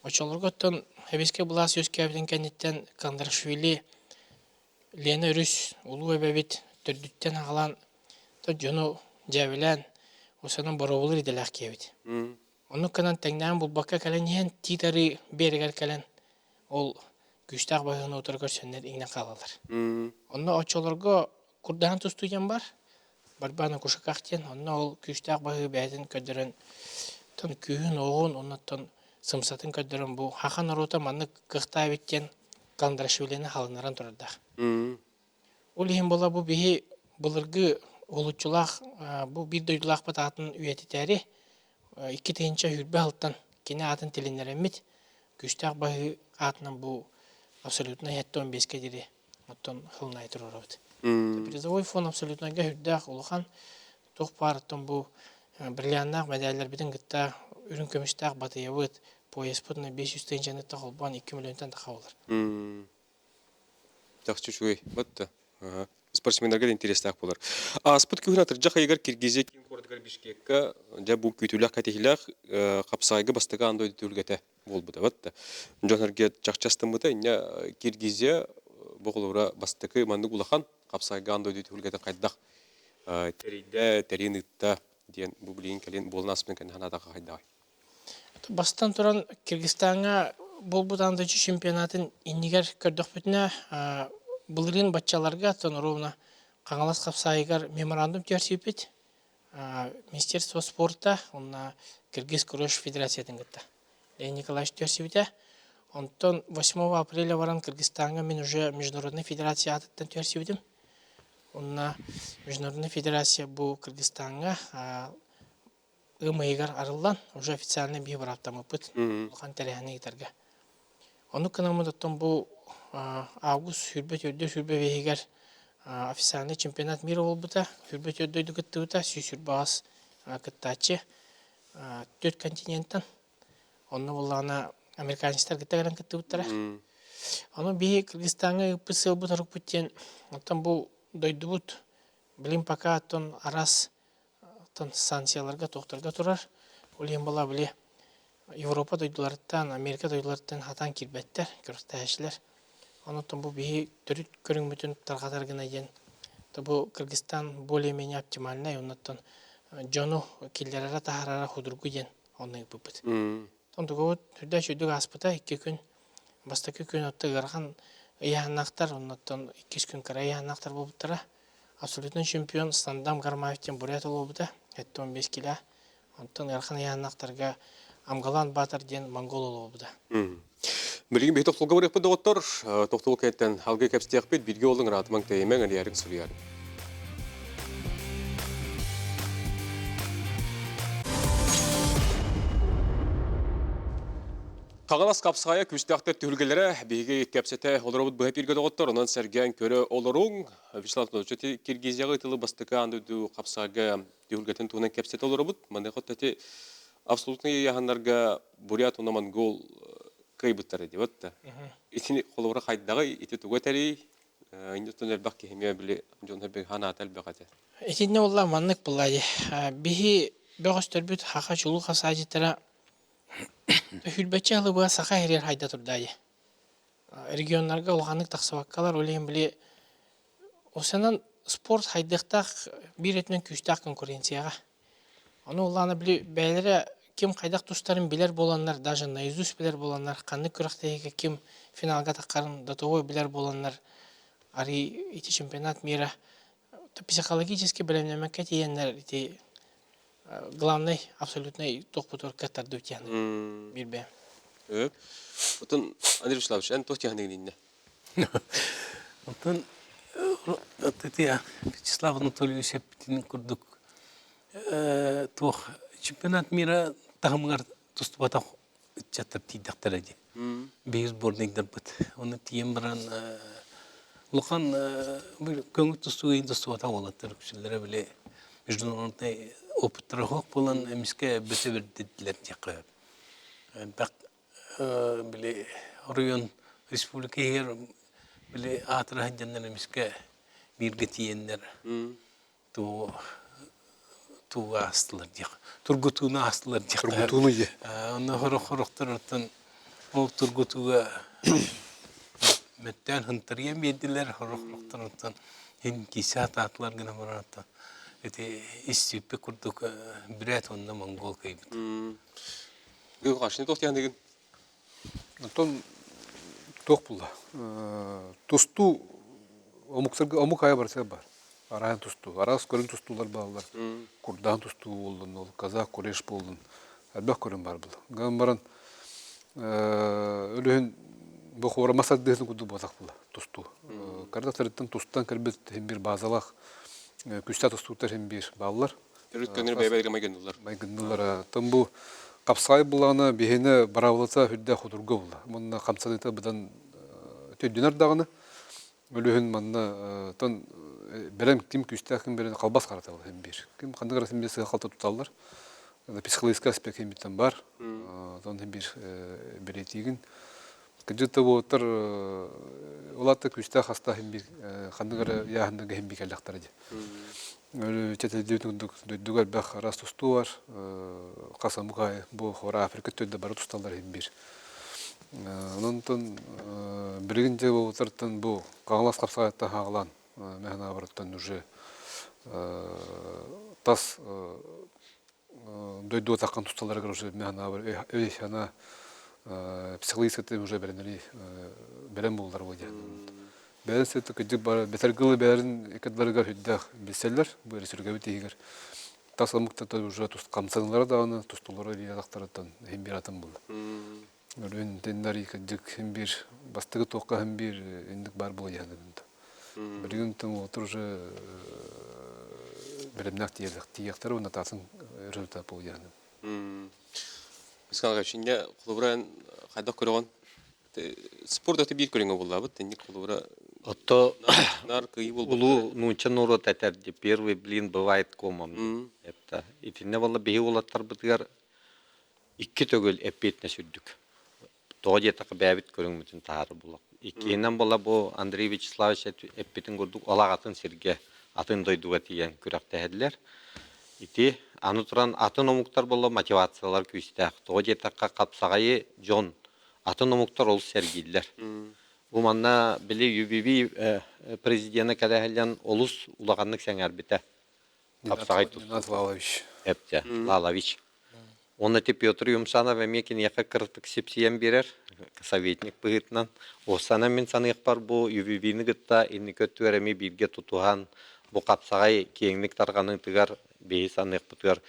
Оччолорго оттон сэбиэскэй былаас үөскээбитин кэнниттэн Каландаришвили Лена өрүс улуу эбэбит төрдүттэн аҕалан дьону дьээбэлээн усанан боруобалыыр идэлээх киһибит. Оннук гынан тэҥнээн булбакка кэлэн иһэн Тиит Арыы биэрэгэр кэлэн ол күүстээх баһыыны утары көрсөннөр иҥнэн хаалаллар. Онно оччолорго курдаһан тустуу диэн бар, Барбана Кушаках диэн, онно ол күүстээх баһыы бэйэтин көрдөрөн тон күүһүн-уоҕун оннуттан сымсатын көрдөрөн бу хаха норуота маннык кыахтаах эбит диэн Кандрашвилины халыннаран турардаах. Ол иһин буола бу биһи былыргы уһулуччулаах бу биир дойдулаахпыт аатын үйэтитээри 2020 сылтан кини аатын тилиннэрэммит күүстээх баһыы аатынан бу абсолютно 75-ке диэри оттон хылынай туруорабыт. Призовой фонд абсолютнайга үрдээх улахан туох баарыттан бу бриллианнаах мэдээллэрбитин кытта үрүҥ көмүстээх батыйабыт, пояспыт 500 тыһыынчаны холбоон 2 миллионтан тахха буолар. Чахчы үчүгэй. Батта. Спортсменнарга да интерестээх буолар. Ааспыт күһүн атырдьах ыйыгар Киргизия киин куоратыгар Бишкекка дьэ бу күүтүүлээх кэтиһилээх хапсаайга бастакы аан дойду түһүлгэтэ буолбута. Батта. Дьон эргэ чахчы астыммыта. Инньэ Киргизия бу холобура бастакы маннык улахан хапсаайга аан дойду түһүлгэтин хайдах тэрийдэ, тэрийэн ыытта диэн бу билигин кэлин буолан ааспытын кэннэ санаатахха хайдаҕый? Бастатан туран, Кыргызстаҥҥа буолбут аан дойду чемпионатын иннигэр көрдөхпүтүнэ, былырыын баччаларга, оттон ровно Хаҥалас хапсаайыгар меморандум түһэрсибиппит. Министерство спорта уонна Кыргыз Күрэш Федерациятын кытта. Леонид Николаевич түһэрсибитэ. Онтон 8 апреля баран Кыргызстаҥҥа мин уже Международнай федерация аатыттан түһэрсибитим. Онно Международнай федерация бу Кыргызстаҥҥа ыам ыйыгар арыллан, уже официально биир бырааптаммыппыт улахан тэрээһини ыытарга. Оннук гынаммыт оттон бу август 24-25-игэр официальный чемпионат мира буолбута, 24 дойду кыттыбыта, 128 кыттааччы төрт континенттан. Онно буоллаҕына американецтар кытта кэлэн кыттыбыттара. Ону биһи Кыргызстаҥҥа ыыппыт сыалбыт орукпут диэн, оттон бу дойдубут билим пока оттон араас оттон санкцияларга туохтарга турар. Ол иһин буолла били Европа дойдуларыттан, Америка дойдуларыттан хатаан киирбэттэр, күрэхтэһээччилэр. Онон бу биһи төрүт көрүҥмүтүн тарҕатар гына диэн бу Кыргызстан более-менее оптимальнай, оннуттан дьону киллэрэрэ таһаарара худургу диэн онно ыыппыппыт. Онтугубут үрдэ үчүгдүк ааспыта икки күн. Бастакы күн отто ыарахан ыйааһыннаахтар, оннуттан иккис күн кыра ыйааһыннаахтар буолбуттара. Абсолютный чемпион Стандам Гармаев диэн бурят олуобута, 75 кило. Онтон ыарахан ыйааһыннаахтарга Амгалан Баатар диэн монгол олуобута. Билигин биһи тохтолго барыахпыт доҕоттор. Тохтол кэнниттэн алгыы кэпсэтиэхпит. Бииргэ олуҥ ыраатымаҥ тэйимэҥ, эрийээриҥ суруйаарыҥ. Хаҥалас хапсаҕайа күүстээхтэр түһүлгэлэрэ биһиги кэпсэтэ олоробут быһа бииргэ доҕоттор, онон сэргээн көрө олоруҥ. Вячеслав Анатольевич, Киргизияҕа ыытылы бастакы аан дойду хапсаҕайга түһүлгэтин туһунан кэпсэтэ олоробут. Маныаха ити абсолютнай ыйааһыннарга бурят уонна монгол кыайбыттара диэбит да. Итини холобура хайдаҕый, ити тугу этэрий? Инньэ элбэх киһи били дьон ханаата элбэх этэ. Итиннэ буолла маннык буолла дии. Биһи бөҕөстөрбүт хаха чулуу хасаадьыттара Хүлбэччи алыбыа саха иһиригэр хайда турда дии. Регионнарга улаханнык тахсыбаккалар, ол иһин били осанан спорт хайдыахтаах биир өттүнэн күүстээх конкуренцияҕа. Ону улаана били бэйэлэрэ ким хайдах тустарын билэр буоланнар, даже наизусть билэр буоланнар, ханнык күрэхтэһиигэ ким финалга таххарын до того билэр буоланнар, арый ити чемпионат мира психологически бэлэмнэммэккэ тиийэннэр ити главный абсолютный туохпутугар кыаттардыбыт диэн биир бэйэм. Отон Андрей Вячеславович, эн туох диэхиниҥ иннэ? Оттон Вячеслав Анатольевич эппитин курдук туох чемпионат мира таһымыгар тустубатах ыччаттар тиийдэхтэрэ дии. Биир сборниктарбыт. Оны тиийэн баран улахан көҥүл тустуу тустубатах уолаттар үксүлэрэ били международный опыттара суох буолан эмискэ бөтө бэрдидилэр диэххэ элбэх били оройуон республика иһигэр били аатыра сылдьаннар эмискэ бииргэ тиийэннэр туу тууга аастылар диэх тургутууну аастылар диэх Тургутууну дии. Онно сорох-сорохтор оттон ол тургутууга мөттөөн хынтарыйан биэрдилэр, сорох-сорохтор оттон иһин киирсэ сатаатылар гына баран оттон ити ис сүүппэ курдук бүрээт уонна монгол кыайбыт. Гыгашны туох диэхиниҥ Онтон туох булла? Тустуу омуктарга омук айа барыта бар. Араан тустуу, араас көрүҥ тустуулар бааллар. Курдаан тустуу буоллун, ол казах куреш буоллун. Элбэх көрүҥ бар буолла. Гынан баран өлүһүн бу хуора мас ардыһытын курдук буолтах буолла тустуу. Кардатарыттан тустан кэлбит иһин бир базалаах күстээх тустууттар иһин бир бааллар. Төрүт көҥүл бэйэ-бэйэлэргэ майгыннылар. Майгыннылар. Тон бу хапсаҕай буллаҕына биһини бараабылата үрдэ хутурга булла. Манна хамсаныыта быдан төйдөнөр даҕаны. Өлүһүн манна тон бэлэм ким күүстээх ким бэлэм халбас хараталар хим биир. Ким ханнык эрэ хим биир сыа-халта туталлар. Психологический аспект хим бар. Тон хим биир бэлиэтиигин. Кырдьык да буолтар улаатта күүстээх хастаах хим биир ханнык эрэ ыйааһыннарга хим биир кэллэхтэрэ дии. Чэтэлдибит курдук дойдуга элбэх араас тустуу бар. Хас омук аайы бу хора Африка төрдө бары тусталлар иһин биир. Онон билигин дьэ буолтартан бу Хаҥалас хапсаҕайыттан хаалан мэһэн аабарыттан уже тас дойду атаххан тусталларыгар уже мэһэн аабар өй-санаа психологически уже бэринэри бэлэм буоллар буо диэн. Бэйэн сыты кырдьык бары бэтэргылы бэйэрин иккардыларыгар үрдээх билсэллэр бу өрөсүргэбит иһигэр тас омуктартан уже хамсаныылара даҕаны тустуулара илии-атахтарыттан иһин биир атын буолла. Өрүн тиннэр кырдьык иһин биир бастакы туохха иһин биир инник баар буола диэхинэбин Билигин уолаттар уже бэлэмнээх тиийиэхтэрэ уонна таатын результат буолуо диэхинэбин. Михаил инньэ холобура хайдах көрөҕүн? Спорт это биир көрүҥэ буоллаабыт, тинник холобура Отто наар кыайыы буолбуттар. улуу нуучча норуот этэр ди первый блин бывает комом. Это итиннэ буолла биһи уолаттарбытыгар икки төгүл эппиэтинэс үрдүк. Тоҕо диэтэххэ бэйэбит көрүҥмүтүн таһаары булах. Иккиһинэн буола бу Андрей Вячеславович эппитин курдук олох атын сиргэ, атын дойдуга тиийэн күрэхтэһэллэр. Ити аны туран атын омуктар буолла мотивациялар күүстээх. Тоҕо диэтэххэ хапсаҕайы дьон атын омуктар олус сэргииллэр. Бу манна били UBB президена кэлэһэллэн олус улаханнык сэҥээрбитэ. Хапсаҕай Нинат Лалович. Эптэ, Лалович. Уонна ити Петр Юмшанов эмиэ киниэхэ кыратык сипсийэн биэрэр, советник быһыытынан. Уоссанан мин саныахпар бу UVB-ни кытта инники өттүгэр эмиэ бииргэ тутуһан, бу хапсаҕай киэҥник тарҕаныытыгар биһи саныахпытыгар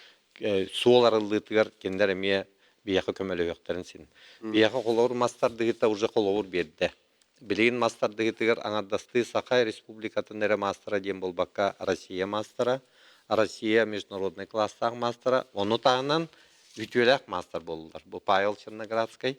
суол арыллыытыгар кинилэр эмиэ биһиэхэ көмөлөһүөхтэрин син. Биһиэхэ холобур мас тардыһыыта уже холобур биэрдэ. Билигин мас тардыһыытыгар аҥардастыы Саха Республикатын эрэ маастара диэн буолбакка, Россия маастара, Россия международнай класстаах маастара, ону таһынан үтүөлээх маастар буоллулар. Бу Павел Черноградскай,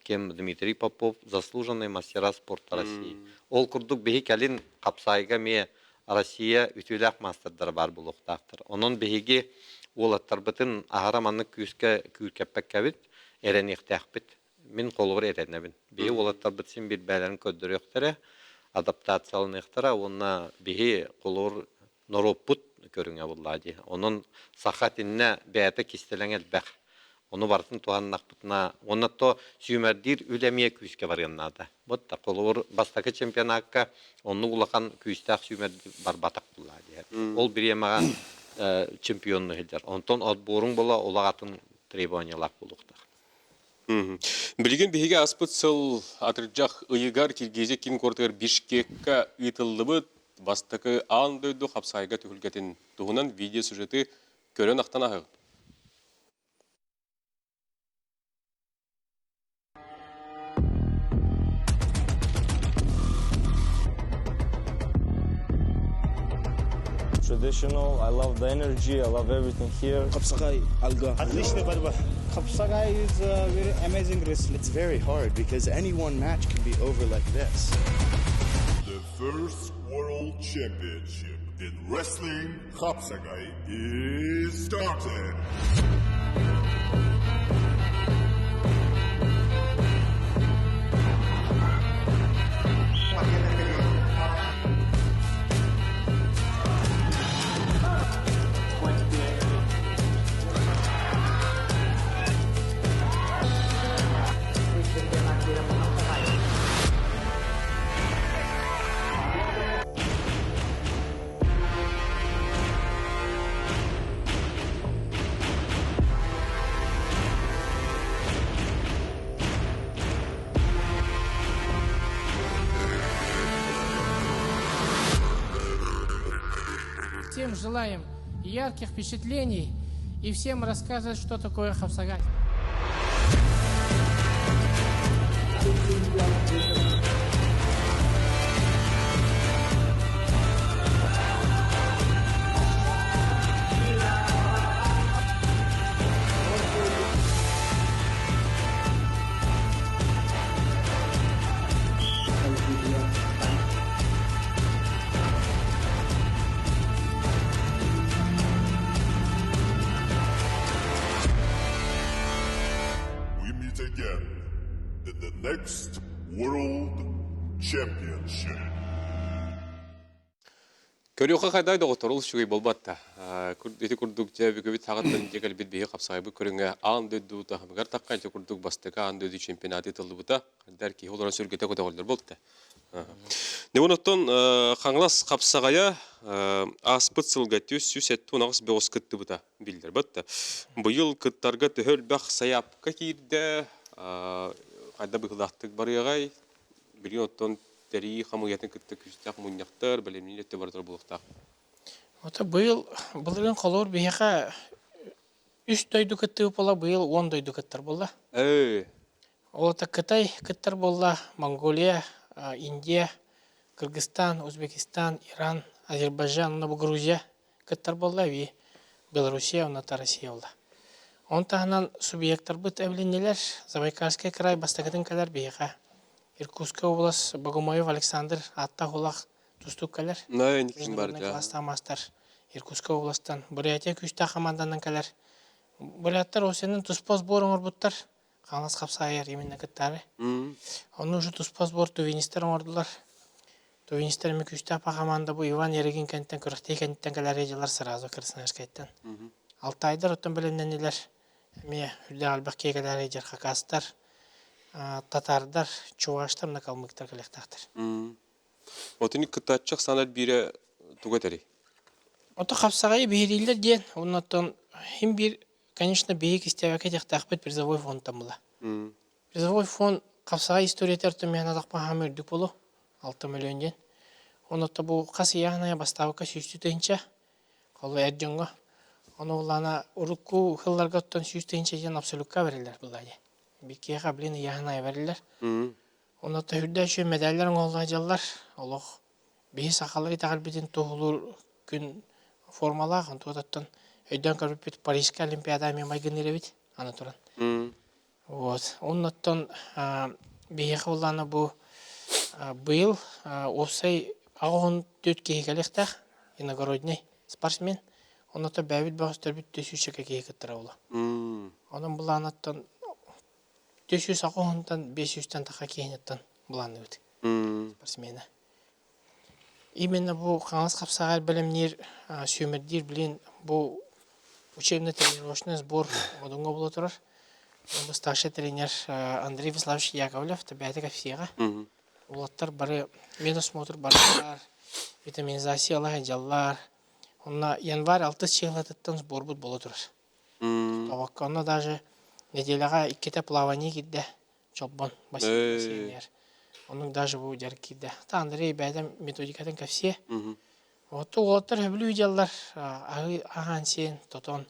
кем Дмитрий Попов, заслуженный мастера спорта России. Ол курдук биһи кэлин хапсаайга эмиэ Россия үтүөлээх маастардара баар буолуохтаахтар. Онон биһиги уолаттарбытын аһара маннык күүскэ күүркэппэккэбит, эрэниэхтээхпит. Мин холобур эрэнэбин. Биһи уолаттарбыт син биир бэйэлэрин көрдөрүөхтэрэ, адаптацияланыахтара уонна биһи холобур норуоппут көрүҥэ буоллаа дии. Онон саха итиннэ бэйэтэ кистэлэҥ элбэх. Ону барытын туһаннахпытына уонна то сүүмэрдиир үлэ эмиэ күүскэ барыан наада. Вот холобур бастакы чемпионакка оннук улахан күүстээх сүүмэр барбатах буоллаа дии. Ол бириэмэҕэ чемпионну сылдьар. Онтон отборуҥ буола улаҕатын требованиялаах буолуохтаах. Билигин биһиги ааспыт сыл атырдьах ыйыгар Киргизия киин куоратыгар Бишкекка ыытыллыбыт бастакы аан дойду хапсаайга түһүлгэтин туһунан видеосюжеты көрөн ахтан аһыгыт. Traditional, I love the energy, I love everything here. Хапсагай Алга. Отличная борьба. Хапсагай is a very amazing wrestling. It's very hard because any one match can be over like this. The first World Championship in Wrestling Хапсагай is started. Всем желаем ярких впечатлений и всем рассказывать, что такое хапсагай. We meet again in the next World Championship. Көрүөххэ хайдай доҕоттор ол үчүгэй буолбат да. Ити курдук дьэ бүгүбүт саҕаттан дьэ кэлбит биһи хапсаҕайбыт көрүҥэ аан дойду таһымыгар тахха ити курдук бастакы аан дойду чемпионата ыытыллыбыта. Хайдар киһи олорон сүргэтэ көтөҕүллэр буолта. Дьэ оттон Хаҥалас хапсаҕайа ааспыт сылга 378 бөҕөс кыттыбыта биллэр батта. Быйыл кыттарга төһө элбэх сайаапка киирдэ, хайда быһыылаахтык барыаҕай, билигин оттон тэрийии хамыыйатын кытта күүстээх мунньахтар, бэлэмниир өттө барытар буолуохтаах. Ото быйыл былырыын холуур биһиэхэ үс дойду кыттыы буола, быйыл 10 дойду кыттар буолла. Ээ. Ол ата Кытай кыттар буолла, Монголия, Индия, Кыргызстан, Узбекистан, Иран, Азербайджан уонна бу Грузия кыттар буолла, эбии Белоруссия уонна Россия буолла. Оны таһынан субъектарбыт эбилиннилэр. Забайкальскай край бастакытын кэлэр биһиэхэ. Иркутскай область Богомоев Александр ааттаах улах тустуук кэлэр. Международный класстаах маастар Иркутскай областан. Бурятия күүстээх команданан кэлэр. Буряттар осенин туспа сбор оҥорбуттар. Хаҥалас хапсаайар именно кыттаары. Онно уже туспа сбор тувинистар оҥордулар. Тувинистар эми күүстээх хамаанда бу Иван Ярыгин кэнниттэн күрэхтэһии кэнниттэн кэлэр дьыллар сразу Красноярскайтан. Алтайдар оттон бэлэмнэннилэр. Эмиэ үрдээх элбэх киһи кэлэр дьэр хакастар, татардар, чуваштар, на калмыктар кэлиэхтээхтэр. Отуни кыттааччы ахсаанар биирэ туга этэрий? Ото хапсаҕайы биһирииллэр диэн, оннуттан хим биир, конечно, биһик истээбэккэ этиэхтээхпит призовой фондтан була. Призовой фонд хапсаҕай историятыгар түмэһин атахпаһаама үрдүк болу, 6 миллион диэн. Оннуттан бу хас ыйааһын бастаабыкка сүүстүү тыһыынча, холу эр дьоҥҥо. Ону улаана урукку сылларга оттон 100 тыһыынча диэн абсолютка бэриллэр буолла дии. Бикиэхэ, блин, ыйааһын айа бэриллэр. Онно төһүрдэ үчүгэй мэдээллэр оҥоһулла сылдьаллар. Олох биһи сахалар итэҕэлбитин туоһулуур күн формалаах. Онтуотаттан өйдөөн көрбүппүт Парижка Олимпиада эмиэ майгынныыр эбит аны туран. Вот. Оннуттан биһиэхэ улаана бу быйыл уопсай 84 киһи кэлиэхтээх иногородний спортсмен. Оннуттан бэйэбит бөҕөстөрбүт 300 киһи кыттара буолла. Онон былаанаттан 380-тан 500-тэн таха киһиниттэн былаанныыбыт спортсмена. Именно бу хаҥас хапсаҕай бэлэмниир сүүмэрдиир блин бу учебно-тренировочный сбор Модуҥҥа буола турар. Бу старший тренер Андрей Вячеславович Яковлев бэйэтэ кэпсиэҕэ. Уолаттар бары медосмотр бараллар, витаминизация ыла сылдьаллар. Онно январь алтыс чыһылатыттан сборбут буола турар. Тоҕокко онно даже неделяҕа иккитэ плавание киирдэ Чолбон бассейныгар. Оннук даже бу дьарык киирдэ. Та Андрей бэйэтэ методикатын кэпсиэ. Отту уолаттар сөбүлүү дьаллар аһыы аһаан сиэн тотон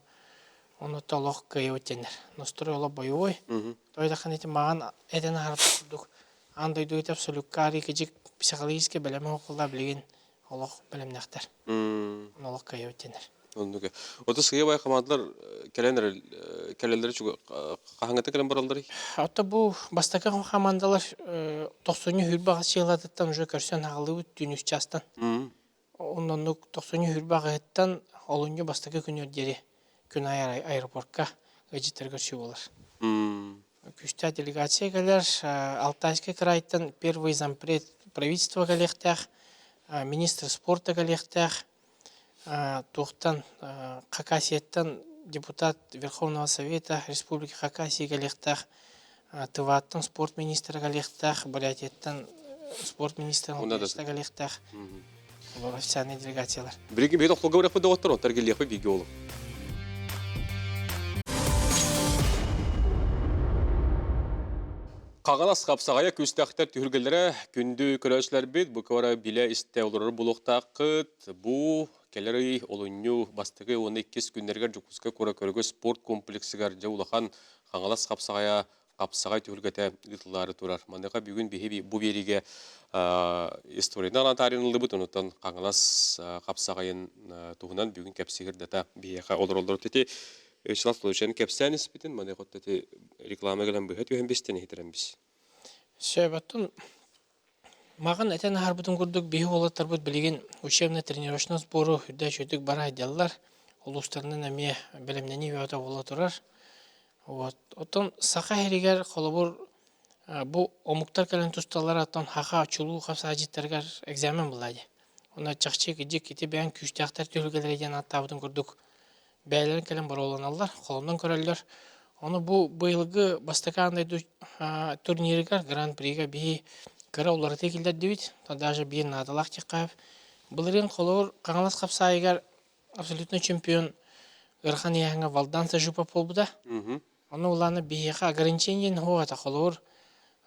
ону олох кыайабыт диэннэр. Настрой олох боевой. Той дахын ити маҕан этэн аһарбыт курдук аан дойду абсолютка арыйкыдьык психологически бэлэми оҥоһулла билигин олох бэлэмнэхтэр. Олох кыайабыт диэннэр. Оннук. Ото сыабай хамаандалар кэлэн эрэл кэлэллэри хаһаҥҥыта кэлэн баралларый? Ото бу бастакы хамаандалар тохсунньу хүрбэ аҕыс чыылатыттан уже көрсөн аҕалыбыт түүн үс чаастан. Оннук тохсунньу хүрбэ аҕыһыттан олунньу бастакы күнүгэр диэри күн аайы аэропортка ыалдьыттары көрсүү буолар. Күүстээх делегация кэлэр. Алтайскай крайтан первый зампред правительства кэлиэхтээх, министр спорта кэлиэхтээх, туохтан Хакасияттан депутат Верховного Совета Республики Хакасия кэлиэхтээх, Тываттан спорт министрэ кэлиэхтээх, Бурятияттан спорт министрэ кэлиэхтээх. Олор официальный делегациялар. Билигин биһиги тохтолго барыахпыт доҕоттор, онтон эргиллиэхпит бииргэ буолуо. Хаҥалас хапсаҕайа күүстээхтэр түһүлгэлэрэ күндү көрөөччүлэрбит бу кыбара билэ истэ олорор буолуохтааххыт. Бу кэлэр ый олунньу бастакы уонна иккис күннэригэр Дьокуускай куорат Көрөгө спорт комплексыгар дьэ улахан Хаҥалас хапсаҕайа хапсаҕай түһүлгэтэ ыытыллаары турар. Маныаха бүгүн биһи бу биэриигэ историянан атаарыныллыбыт, онуттан Хаҥалас хапсаҕайын туһунан бүгүн кэпсиир дата биһиэхэ олороллор. Ити Вячеслав Владимирович кэпсээн испитин, маныаха ити реклама кэлэн быһа түһэн бистэн иһитирэн бис. Сөп, оттон Маҕан этэн аһарбытым курдук, биһи уолаттарбыт билигин учебно-тренировочный сбору үрдэ үчүгдүк бара сылдьаллар. Улуустарынан эмиэ бэлэмнэнии бөҕөтө буола турар. Вот. Оттон саха иһигэр холобур бу омуктар кэлэн тусталлар оттон хаха чулуу хапсаадьыттарыгар экзамен буолла дии. Онно чахчы кидьик ити бэйэҥ күүстээхтэр түһүлгэлэрэ диэн ааттаабытын курдук бэйэлэрин кэлэн боруоланаллар, холонон көрөллөр. Ону бу быйылгы бастакы аан дойду турнирыгар Гран-прига биһи кыра уларытыы киллэрдибит. Даже биир наадалаах диэххэ Былырыын холобур Хаҥалас хапсаайыгар абсолютный чемпион ыарахан ыйааһыҥҥа Валдан Сажупов буолбута. Ону улаана биһиэхэ ограничение диэн суох этэ. Холобур,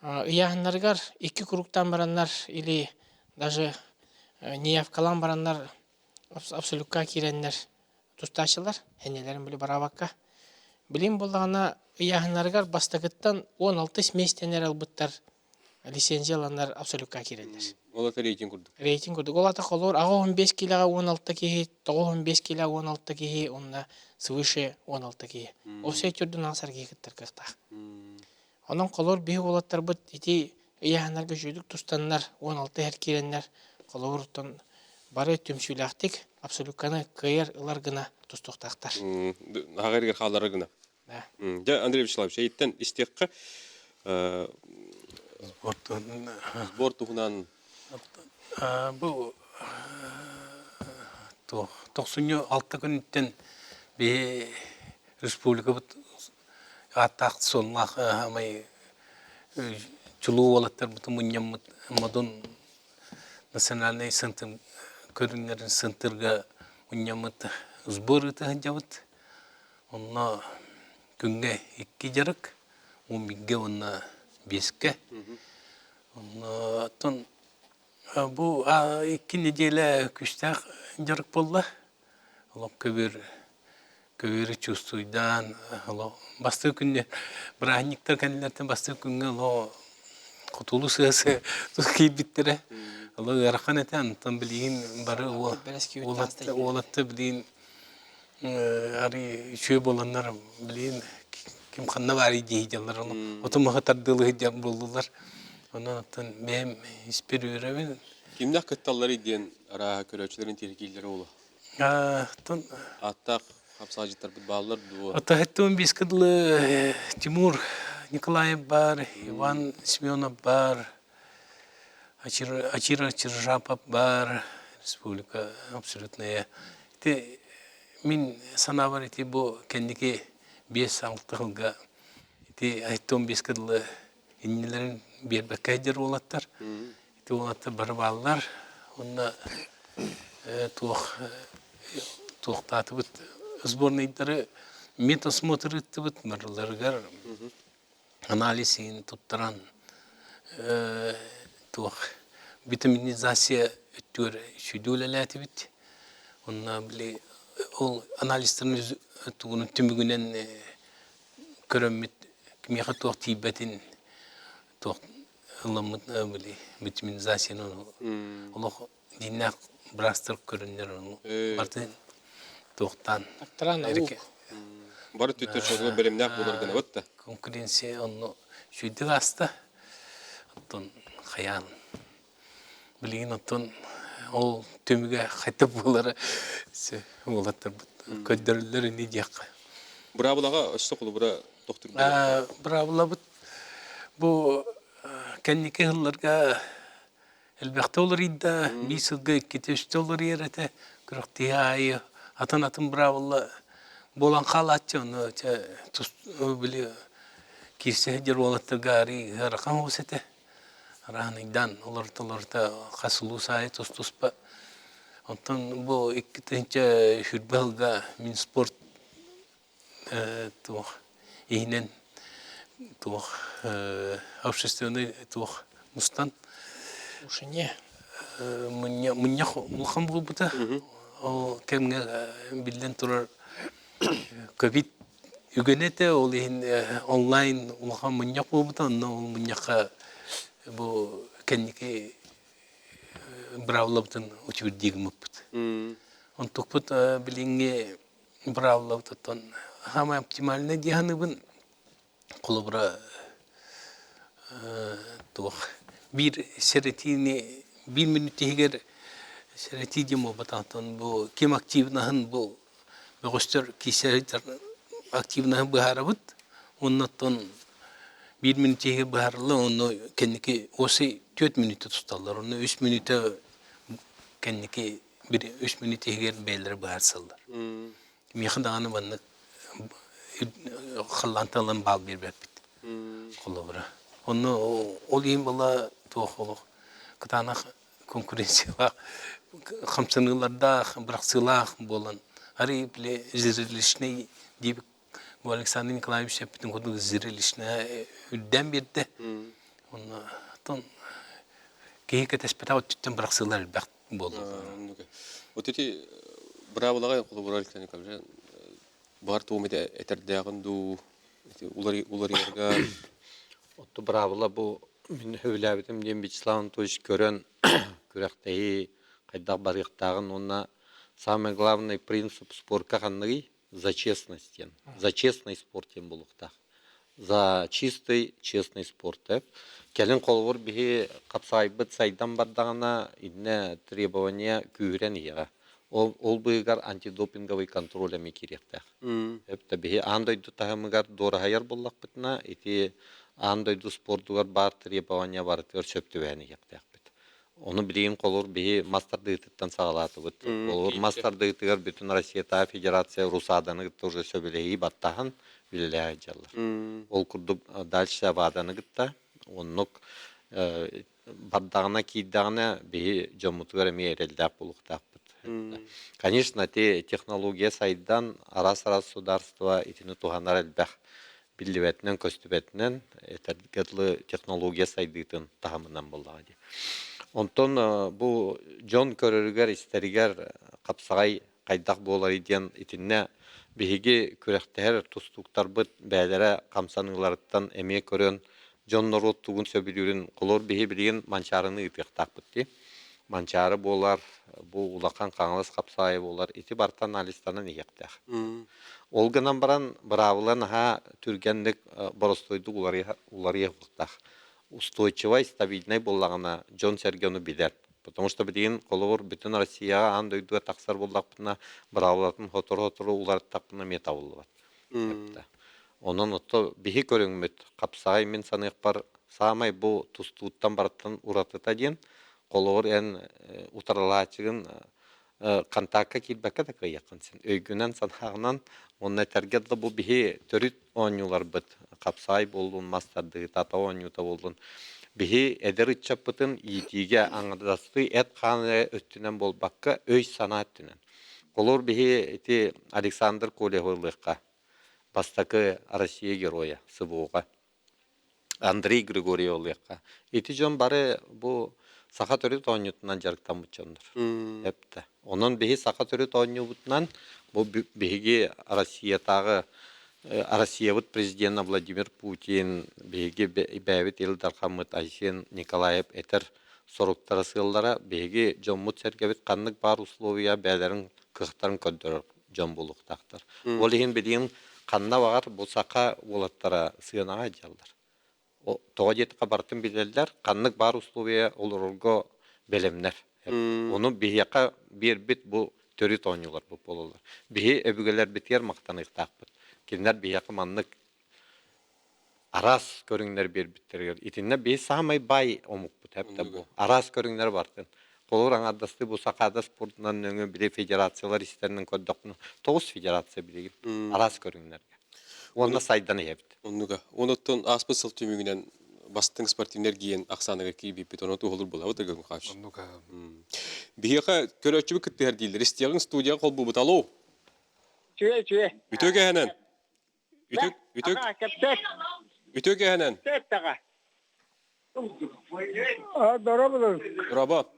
ыйааһыннарыгар икки кругтаан бараннар или даже неявкалаан бараннар абсолютка киирэннэр тустааччылар энньэлэрин били бараабакка. Билим буоллаҕына ыйааһыннарыгар бастакыттан 16 миэстэни эрэ ылбыттар лицензия ыланнар абсолютка киирэллэр. Ол это рейтинг курдук. Рейтинг курдук. Ол ата холуур 85 килоҕа 16 киһи, 95 кило 16 киһи, уонна свыше 16 киһи. Ол все түрдүн аҕыс киһи кыттар кыахтаах. Онон холуур биһи уолаттарбыт ити ыйааһыннарга үчүгдүк тустаннар, 16 иһэр киирэннэр холобуруттан бары түмсүүлээхтик абсолютканы кыайар ылар гына тустуохтаахтар. Аҕа эригэр хаалларар гына. Дьэ, Андрей Вячеславович, эйиттэн истиэххэ сбор туһунан Бу тохсунньу алта күнүттэн биһи республикабыт ааттаах суоллаах амай чулуу уолаттарбытын мунньаммыт модун национальнай сынтын көрүҥнэрин сынтырга мунньаммыт сбор ыыта сылдьабыт. Онно күҥҥэ икки дьарык, 11-гэ уонна 5-кэ. Онно оттон бу икки нэдиэлэ күүстээх дьарык буолла. Олох көбүөр көбүөрү чувствуйдаан олох бастакы күннэ бырааһынньыктар кэннилэриттэн бастакы күҥҥэ олох хотулу сыа-сыа киирбиттэрэ. Олох ыарахан этэ, онтон билигин бары уолаттар билигин арый үчүгэй буоланнар билигин ким ханна баарый дии сылдьаллар оту-маһы тардыалыы сылдьар буоллулар. Онон оттон бэйэм испэр үөрэбин. Кимнээх кытталларый диэн арааһа көрөөччүлэрин тиэргииллэрэ буолуо. Оттон Ааттаах хапсаадьыттарбыт бааллар дуо? Оттон биэскэ дылы Тимур Николаев баар, Иван Семенов баар, Ачира Чиржапов баар, республика абсолютная. Ити мин санаабар ити бу кэнники 5-6 сылга ити айттон биэскэ дылы иннилэрин биэрбэккэ сылдьар уолаттар. Ити уолаттар бары бааллар. Уонна туох туохтаатыбыт сборнайдары медосмотр ыыттыбыт барыларыгар анализ иһин туттаран туох витаминизация өттүгэр сүдү үлэлээтибит. Онно били ол анализтарын тугунун түмүгүнэн көрөммүт кимиэхэ туох тиийбэтин туох ылламмыт били витаминизацияны олох дьиҥнээх быраастар көрөннөр ону барытын туохтаан Бары түттэ чолго бэлэмнээх буолар гынабыт да. Конкуренция онно сүйдүк ааста. Оттон хайаан билигин оттон ол түмүгэ хайта буолара уолаттарбыт көрдөрөллөр ини диэххэ. Быраабылаҕа өссө холобура тохтур Быраабылабыт бу кэнники сылларга Элбэхтэ уларыйда, биир сылга иккитэ-үстэ уларыйар этэ. Күрэхтэһии аайы атын-атын быраабыла буолан хаалааччы, ону чэ тус били киирсэ сылдьар уолаттарга арыый ыарахан оҕус этэ. Араанайдаан олорто-олорто хас улуус аайы тус-туспа. Онтон бу 2020 сылга мин спорт туох иһинэн туох общественный туох мустан Ушине. мунньах улахан буолбута. Ол кэмҥэ биллэн турар ковид үгэнэ этэ, ол иһин онлайн улахан мунньах буолбута. Онно ол мунньахха бу кэнники быраабылабытын утвердии гыммыппыт. Онтукпут билиҥҥи быраабылабытыттан самай оптимальнай дии саныыбын. Холобура, туох биир сэрэтиини биир мүнүүт иһигэр сэрэтии диэн буолбатаҕыттан бу ким активнаһын бу бөҕөстөр киирсэ активнаһын быһаарабыт уонна оттон биир мүнүүт иһигэр быһаарыллар онно кэнники уосай түөрт мүнүүтэ тусталлар онно үс мүнүүтэ кэнники бир үс мүнүүт иһигэр бэйэлэрэ быһаарсаллар. Миэхэ даҕаны маннык халлаантан ылан баал биэрбэппит. Холобура. Онно ол иһин была туох олох кытаанах конкуренциялаах хамсаныылардаах, бырахсыылаах буолан арый били зрелищный диэбит бу Александр Николаевич эппитин курдук зрелищная үрдээн биэрдэ. Онно оттон киһи кэтэспэтэх өттүттэн бырахсыылар элбэх буолла. Вот эти быраабылаҕа холобура Александр Николаевич баар тугум этэ этэрдээҕин дуу уларыйарга Отту быраабыла бу мин сөбүлээбитим диэн Вячеслав Анатольевич көрөн күрэхтэһии хайдах барыахтааҕын уонна самый главный принцип спорка ханныгый за честность диэн за честный спорт диэн буолуохтаах за чистый честный спорт деп кэлин холобур биһи хапсаайбыт сайдан бардаҕына иннэ требование күүһүрэн иһиэҕэ. Ол, ол быыһыгар антидопинговый контроль эмиэ киириэхтээх. Эбэтэр биһи аан дойду таһымыгар дуораһайар буоллахпытына, ити аан дойду спордугар баар требования барытыгар сөп түбэһэн иһиэхтээхпит. Ону билигин холобур биһи мас тардыытыттан саҕалаатыбыт. Холобур мас тардыытыгар бүтүн Россиятааҕы Федерация РУСАДАны кытта уже сөбүлэһии баттаһан үлэлэһэ сылдьаллар. Ол курдук дальше ВАДАны кытта оннук бардаҕына киирдэҕинэ биһи дьоммутугар эмиэ эрэллээх буолуохтаахпыт. Конечно, ити технология сайдан араас-араас государство итини туһанар элбэх биллибэтинэн, көстүбэтинэн этэргэ дылы технология сайдыытын таһымынан буоллаҕа дии. Онтон бу дьон көрөрүгэр, истэригэр хапсаҕай хайдах буоларый диэн итиннэ биһиги күрэхтэһэр тустууктарбыт бэйэлэрэ хамсаныыларыттан эмиэ көрөн дьон норуот тугун сөбүлүүрүн холор биһи билигин Манчаарыны ыытыахтаахпыт дии. Манчаары буолар, бу улахан Хаҥалас хапсаайы буолар, ити барыта анализтанан иһиэхтээх. Ол гынан баран быраабыла наһаа түргэнник боростуойдук уларыйа уларыйа Устойчивай, стабильнай буоллаҕына дьон-сэргэ ону билэр. Потому что билигин холобур бүтүн Россияҕа аан дойдуга тахсар буоллахпытына быраабылатын сотору-сотору уларыттахпына эмиэ табыллыбат. Онон отто биһи көрүҥмүт хапсаҕай мин саныахпар саамай бу тустууттан барыттан уратыта диэн холобур эн утарылааччыгын контакка киирбэккэ да кыайыаххын син өйгүнэн-санааҕынан уонна этэргэ дылы бу биһи төрүт оонньууларбыт хапсаай буоллун мас тардыыта ата оонньуута буоллун биһи эдэр ыччаппытын иитиигэ аҥардастыы эт-хаан эрэ өттүнэн буолбакка өй-санаа өттүнэн холобур биһи ити Александр Колевы ылыахха бастакы Россия геройа СВО-ҕа Андрей Григорьев ылыахха. Ити дьон бары бу саха төрүт оонньуутунан дьарыктаммыт дьоннор. Эптэ. Онон биһи саха төрүт оонньуубутунан бу биһиги Россиятааҕы Россиябыт президена Владимир Путин, биһиги бэйэбит Ил Дархаммыт Айсен Николаев этэр соруктара сыаллара биһиги дьоммут-сэргэбит ханнык баар условия бэйэлэрин кыахтарын көрдөрөр дьон буолуохтаахтар. Ол иһин билигин ханна баҕар бу саха уолаттара сыанаҕа дьаллар. Тоҕо диэтэххэ барытын билэллэр, ханнык баар условия олорорго бэлэмнэр. Ону биһиэхэ биэрбит бу төрүт оонньууларбыт буолаллар. Биһи өбүгэлэрбитигэр махтаныахтаахпыт. Кинилэр биһиэхэ маннык араас көрүҥнэр биэрбиттэригэр итиннэ биһи саамай баай омукпут эбитэ бу араас көрүҥнэр бартын холобур аҥаардастыы бу сахаада спордунан нөҥүө били федерациялар истэринэн көрдөхпүнэ тоҕус федерация билигин араас көрүҥнэргэ уонна сайдан иһэбит Оннуга. Онуттан ааспыт сыл түмүгүнэн бастыҥ спортивный эргиэн ахсааныгар киирбиппит ону туоһулуур буолабыт Ыргын Михайлович. Оннуга. Биһиэхэ көрөөччүбүт кыттыһар дииллэр. Истиэҕиҥ студияҕа холбуубут. Алло. Үчүгэй, үчүгэй. Үтүө кэһэнэн. Үтүк, үтүк. Аға, кэпсэт. Үтүө кэһэнэн. Кэпсэт аға. Дорооболор. Дорообо.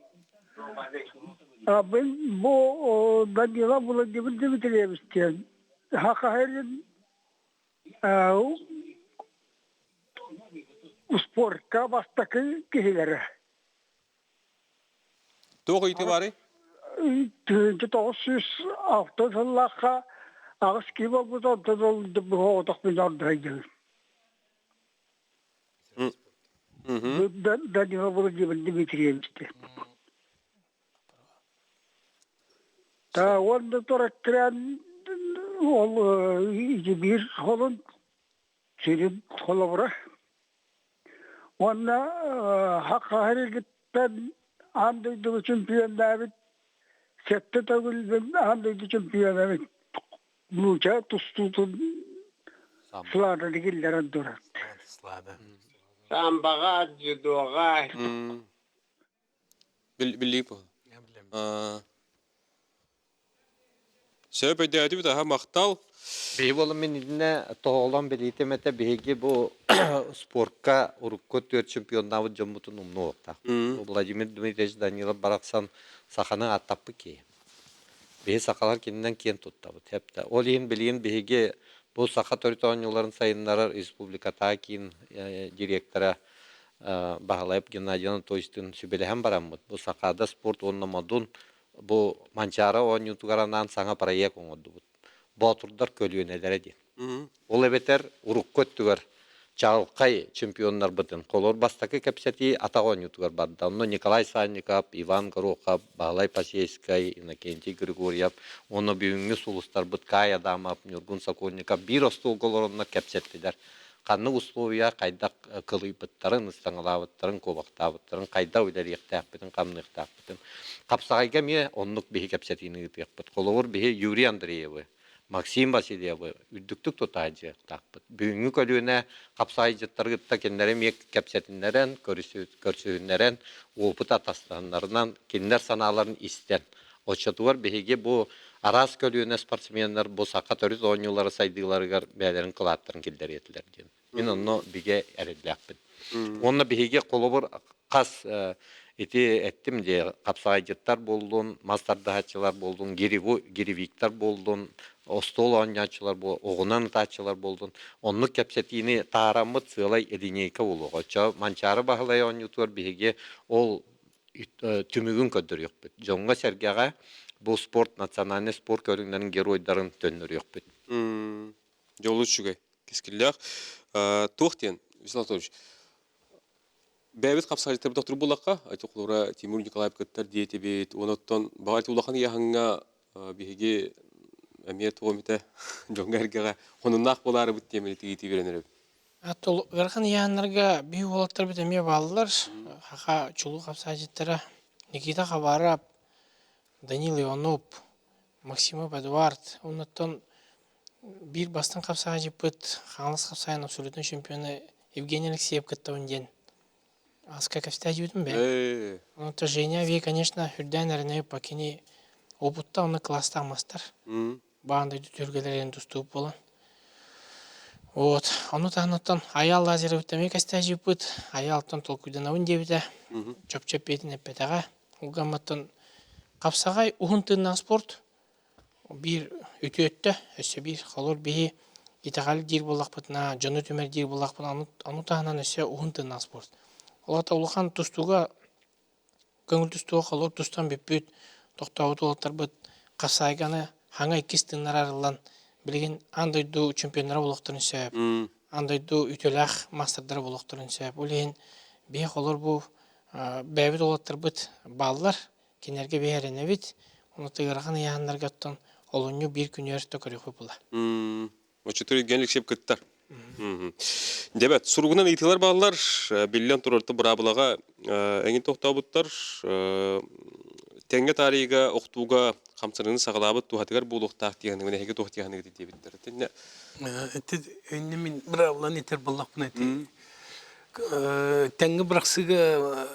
Бу бу Данила Владимир Дмитриевич диэн Хахаһырын спортка бастакы киһилэрэ. Туох ыйытыы баарый? 1906 сыллаахха аҕыс киһи буолбут онтон ол оҕотох мин ордуһайдым. Данила Владимир Дмитриевич Та уонна тураттыран ол биир холун сирин холобура Уонна Хахаһырыгыттан аан дойдуга чемпионнаабыт сэттэ төгүл аан дойду чемпиона эбит. Нууча тустуутун Слада киллэрэн турар. Слада. Самбаҕа, дзюдоҕа. Билии Сөп өйдөөтүбүт аһа махтал. Биһи буолан мин итиннэ тоһоҕолоон билиитим этэ биһиги бу спортка урукку түөрт чемпионнаабыт дьоммутун умнуохтаах. Владимир Дмитриевич Данилов барахсан саханы ааттаппыт киһи. Биһи сахалар кининэн киэн туттабыт. Хэптэ. Ол иһин билигин биһиги бу саха төрүт оонньууларын сайыннарар республикатааҕы киин директора Баһылайып Геннадий Анатольевичтыын сүбэлэһэн бараммыт бу Сахаада спорт уонна Модун бу Манчаары оонньуутугар анаан саҥа проект оҥордубут. Боотурдар көлүөнэлэрэ диэн. Ол эбэтэр урукку өттүгэр чаҕылхай чемпионнарбытын холор бастакы кэпсэтии атах оонньуутугар барда. Онно Николай Санников, Иван Горохов, Баһылай Посельскай, Иннокентий Григорьев уонна бүгүҥҥү сулустарбыт Кай Адамов, Ньургун Сокольников биир остуолга олороннор кэпсэттилэр. Ханнык условия хайдах кылыйбыттарын, ыстаҥалаабыттарын, куобахтаабыттарын, хайдах үлэлиэхтээхпитин, хамныахтаахпытын. Хапсаҕайга эмиэ оннук биһи кэпсэтиини ыытыахпыт. Холобур, биһи Юрий Андреевы, Максим Васильевы үрдүктүк тутаайдьыахтаахпыт. Бүгүҥҥү көлүөнэ хапсаайдьыттары кытта кинилэри эмиэ кэпсэтиннэрэн, көрсүһүннэрэн, уопут атастаһыннарынан, кинилэр санааларын истэн. Оччотугар биһиги бу араас көлүөнэ спортсменнар бу саха төрүт оонньуулара сайдыыларыгар бэйэлэрин кылааттарын киллэриэ этилэр диэн. Мин онно бигэ эрэллээхпин. Уонна биһиги холобур хас ити эттим дии хапсаҕайдьыттар буоллун, мас тардыһааччылар буоллун, гиревиктар буоллун, остуол оонньооччулар буол, оҕунан ытааччылар буоллун, оннук кэпсэтиини таараммыт сыалай линейка буолуоҕа. Оччо Манчаары Баһылай оонньуутугар биһиги ол түмүгүн көрдөрүөхпүт. Дьоҥҥо-сэргэҕэ бу спорт, национальный спорт көрүҥнэрин геройдарын төннөрүөхпүт. Дьолу үчүгэй. Кэскиллээх. Туох диэн, Вячеслав Анатольевич, бэйэбит хапсаҕайдьыттарбыт тохтуур буоллахха, ити холобура Тимур Николаев кыттар диэтибит, онон баҕар ити улахан ыйааһыҥҥа биһиги эмиэ туох эмитэ дьоҥҥо-сэргэҕэ хонуннаах буолаарыбыт диэммин итии биэрэн эрэбин. Аттол ыарахан ыйааһыннарга биһи уолаттарбыт эмиэ бааллар. Хаха чулуу хапсаайдьыттара Никита Хабаров, Данил Иванов, Максимов Эдуард. Оннуттан биир бастыҥ хапсаҕайдьыппыт Хаҥалас хапсаҕайын абсолютнай чемпиона Евгений Алексеев кыттабын диэн аска кэпсэтээдьибитим бэйэм. Онон Женя Ви, конечно, үрдээн эрэнэбит кини опытта онно класстаах мастар. Баан дойду түһүлгэлэрин тустуук буолан. Вот. Ону таһынан Айаал Лазаревит эмиэ кэстээдьибиппит. Айаалтан толкуйданабын диэбитэ. Чопчу эппиэтин эппэтэҕэ. Ол гамматтан хапсаҕай уһун тыыннаах спорт биир үтүө өттө, өссө биир холор биһи итэҕэл диир буоллахпытына, дьону түмэр диир буоллахпытына, ону таһынан өссө уһун тыыннаах спорт. Ол аата улахан тустууга көҥүл тустууга холор тустан бүппүт, тохтообут уолаттарбыт хапсаайганы хаҥа иккис тыыннара арыллан, билигин аан дойду чемпионнара буолуохтарын сөп, аан дойду үтүөлээх маастардара буолуохтарын сөп. Ол иһин биһи холор бу бэйэбит уолаттарбыт бааллар, кинилэргэ биһи эрэнэбит. Ону ыарахан ыйааһыннарга оттон олунньу биир күнүгэр төкөрүөхпүт була. Оччотугар Евгений Алексеев кыттар. Дебет, суругунан ыйытыылар бааллар. Биллэн турар быраабылаҕа эҥин тохтообуттар. Тэҥҥэ таарыйыга, охтууга хамсаныыны саҕалаабыт туһатыгар буолуохтаах диэһиниҥ, эһиги туох диэһиниҥ диэбиттэр. Итиннэ Ити инни мин быраабыланы этэр буоллахпына ити тэҥҥэ бырахсыыга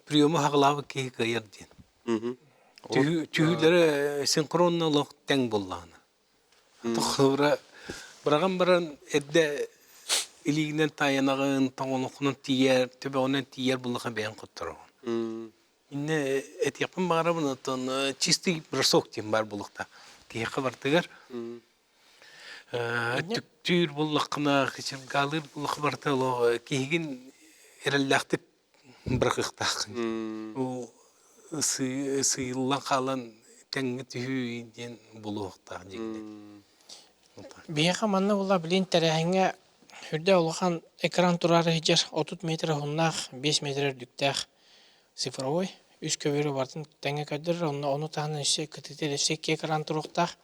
приему хаҕылаабыт киһи кыайар диэн. Түһүүлэрэ синхронно олох тэҥ буоллаҕына. Тохтуура быраҕан баран эрдэ илиигинэн таайанаҕын, тоҥолоххунан тиийэр, төбөҕүнэн тиийэр буллаха бэйэҥ хоттороҕун. Иннэ этиэхпин баҕарабын, оттон чистый бросок диэн баар буолуохтаах. Киһиэхэ барытыгар Түктүүр буллаххына, кычыргаалыыр буллахха барыта олох киһигин эрэллээхтик бырахыахтааххын. Ол сыыйыллан хаалан тэҥҥэ түһүү диэн буолуохтаах дьиҥинэн. Биһиэхэ манна буолла билин тэрээһиҥҥэ үрдэ улахан экран тураары сылдьар 30 метр уһуннаах, 5 метр үрдүктээх цифровой үс көбүөрү барытын тэҥҥэ көрдөрөр, онно ону таһынан өссө кытыыта өссө икки экран туруохтаах.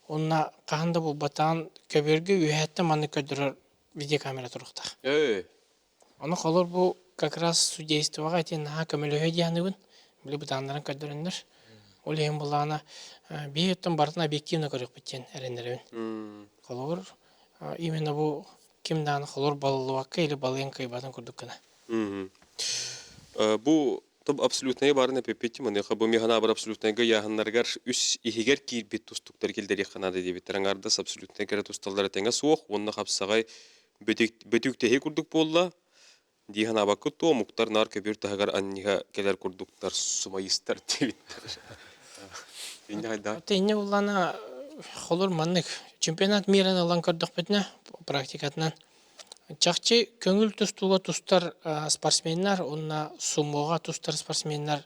Уонна хаһан да булбатаҕын көбүөргэ үөһээттэн маннык көрдөрөр видеокамера туруохтаах. Ону холор бу как раз судействоҕа ити наһаа көмөлөһүө дии саныыбын. Били бытааннарын көрдөрөннөр. Ол иһин буллаҕына биир өттүн барытын объективно көрүөхпүт диэн эрэннэрэбин. Холобур, именно бу ким даҕаны холор балыллыбакка или балыйан кыайбатын курдук гына. Бу топ абсолютнайы баарын эпиппит маныаха бу механаабар абсолютнайга ыйааһыннарыгар үс иһигэр киирбит тустуктар киллэриэххэ наада диэбиттэр аҥаардас абсолютнай кэрэ тусталлара тэҥэ суох уонна хапсаҕай бөтүктэһии курдук буолла дии санаабаккыт дуо омуктар наар көбүөр таһыгар анньыһа кэлэр курдуктар сумайыстар диэбиттэр инньэ хайдах Инньэ буллана холур маннык чемпионат мираны ылан көрдөхпүтүнэ практикатынан Чахчы көҥүл тустууга тустар спортсменнар уонна сумоҕа тустар спортсменнар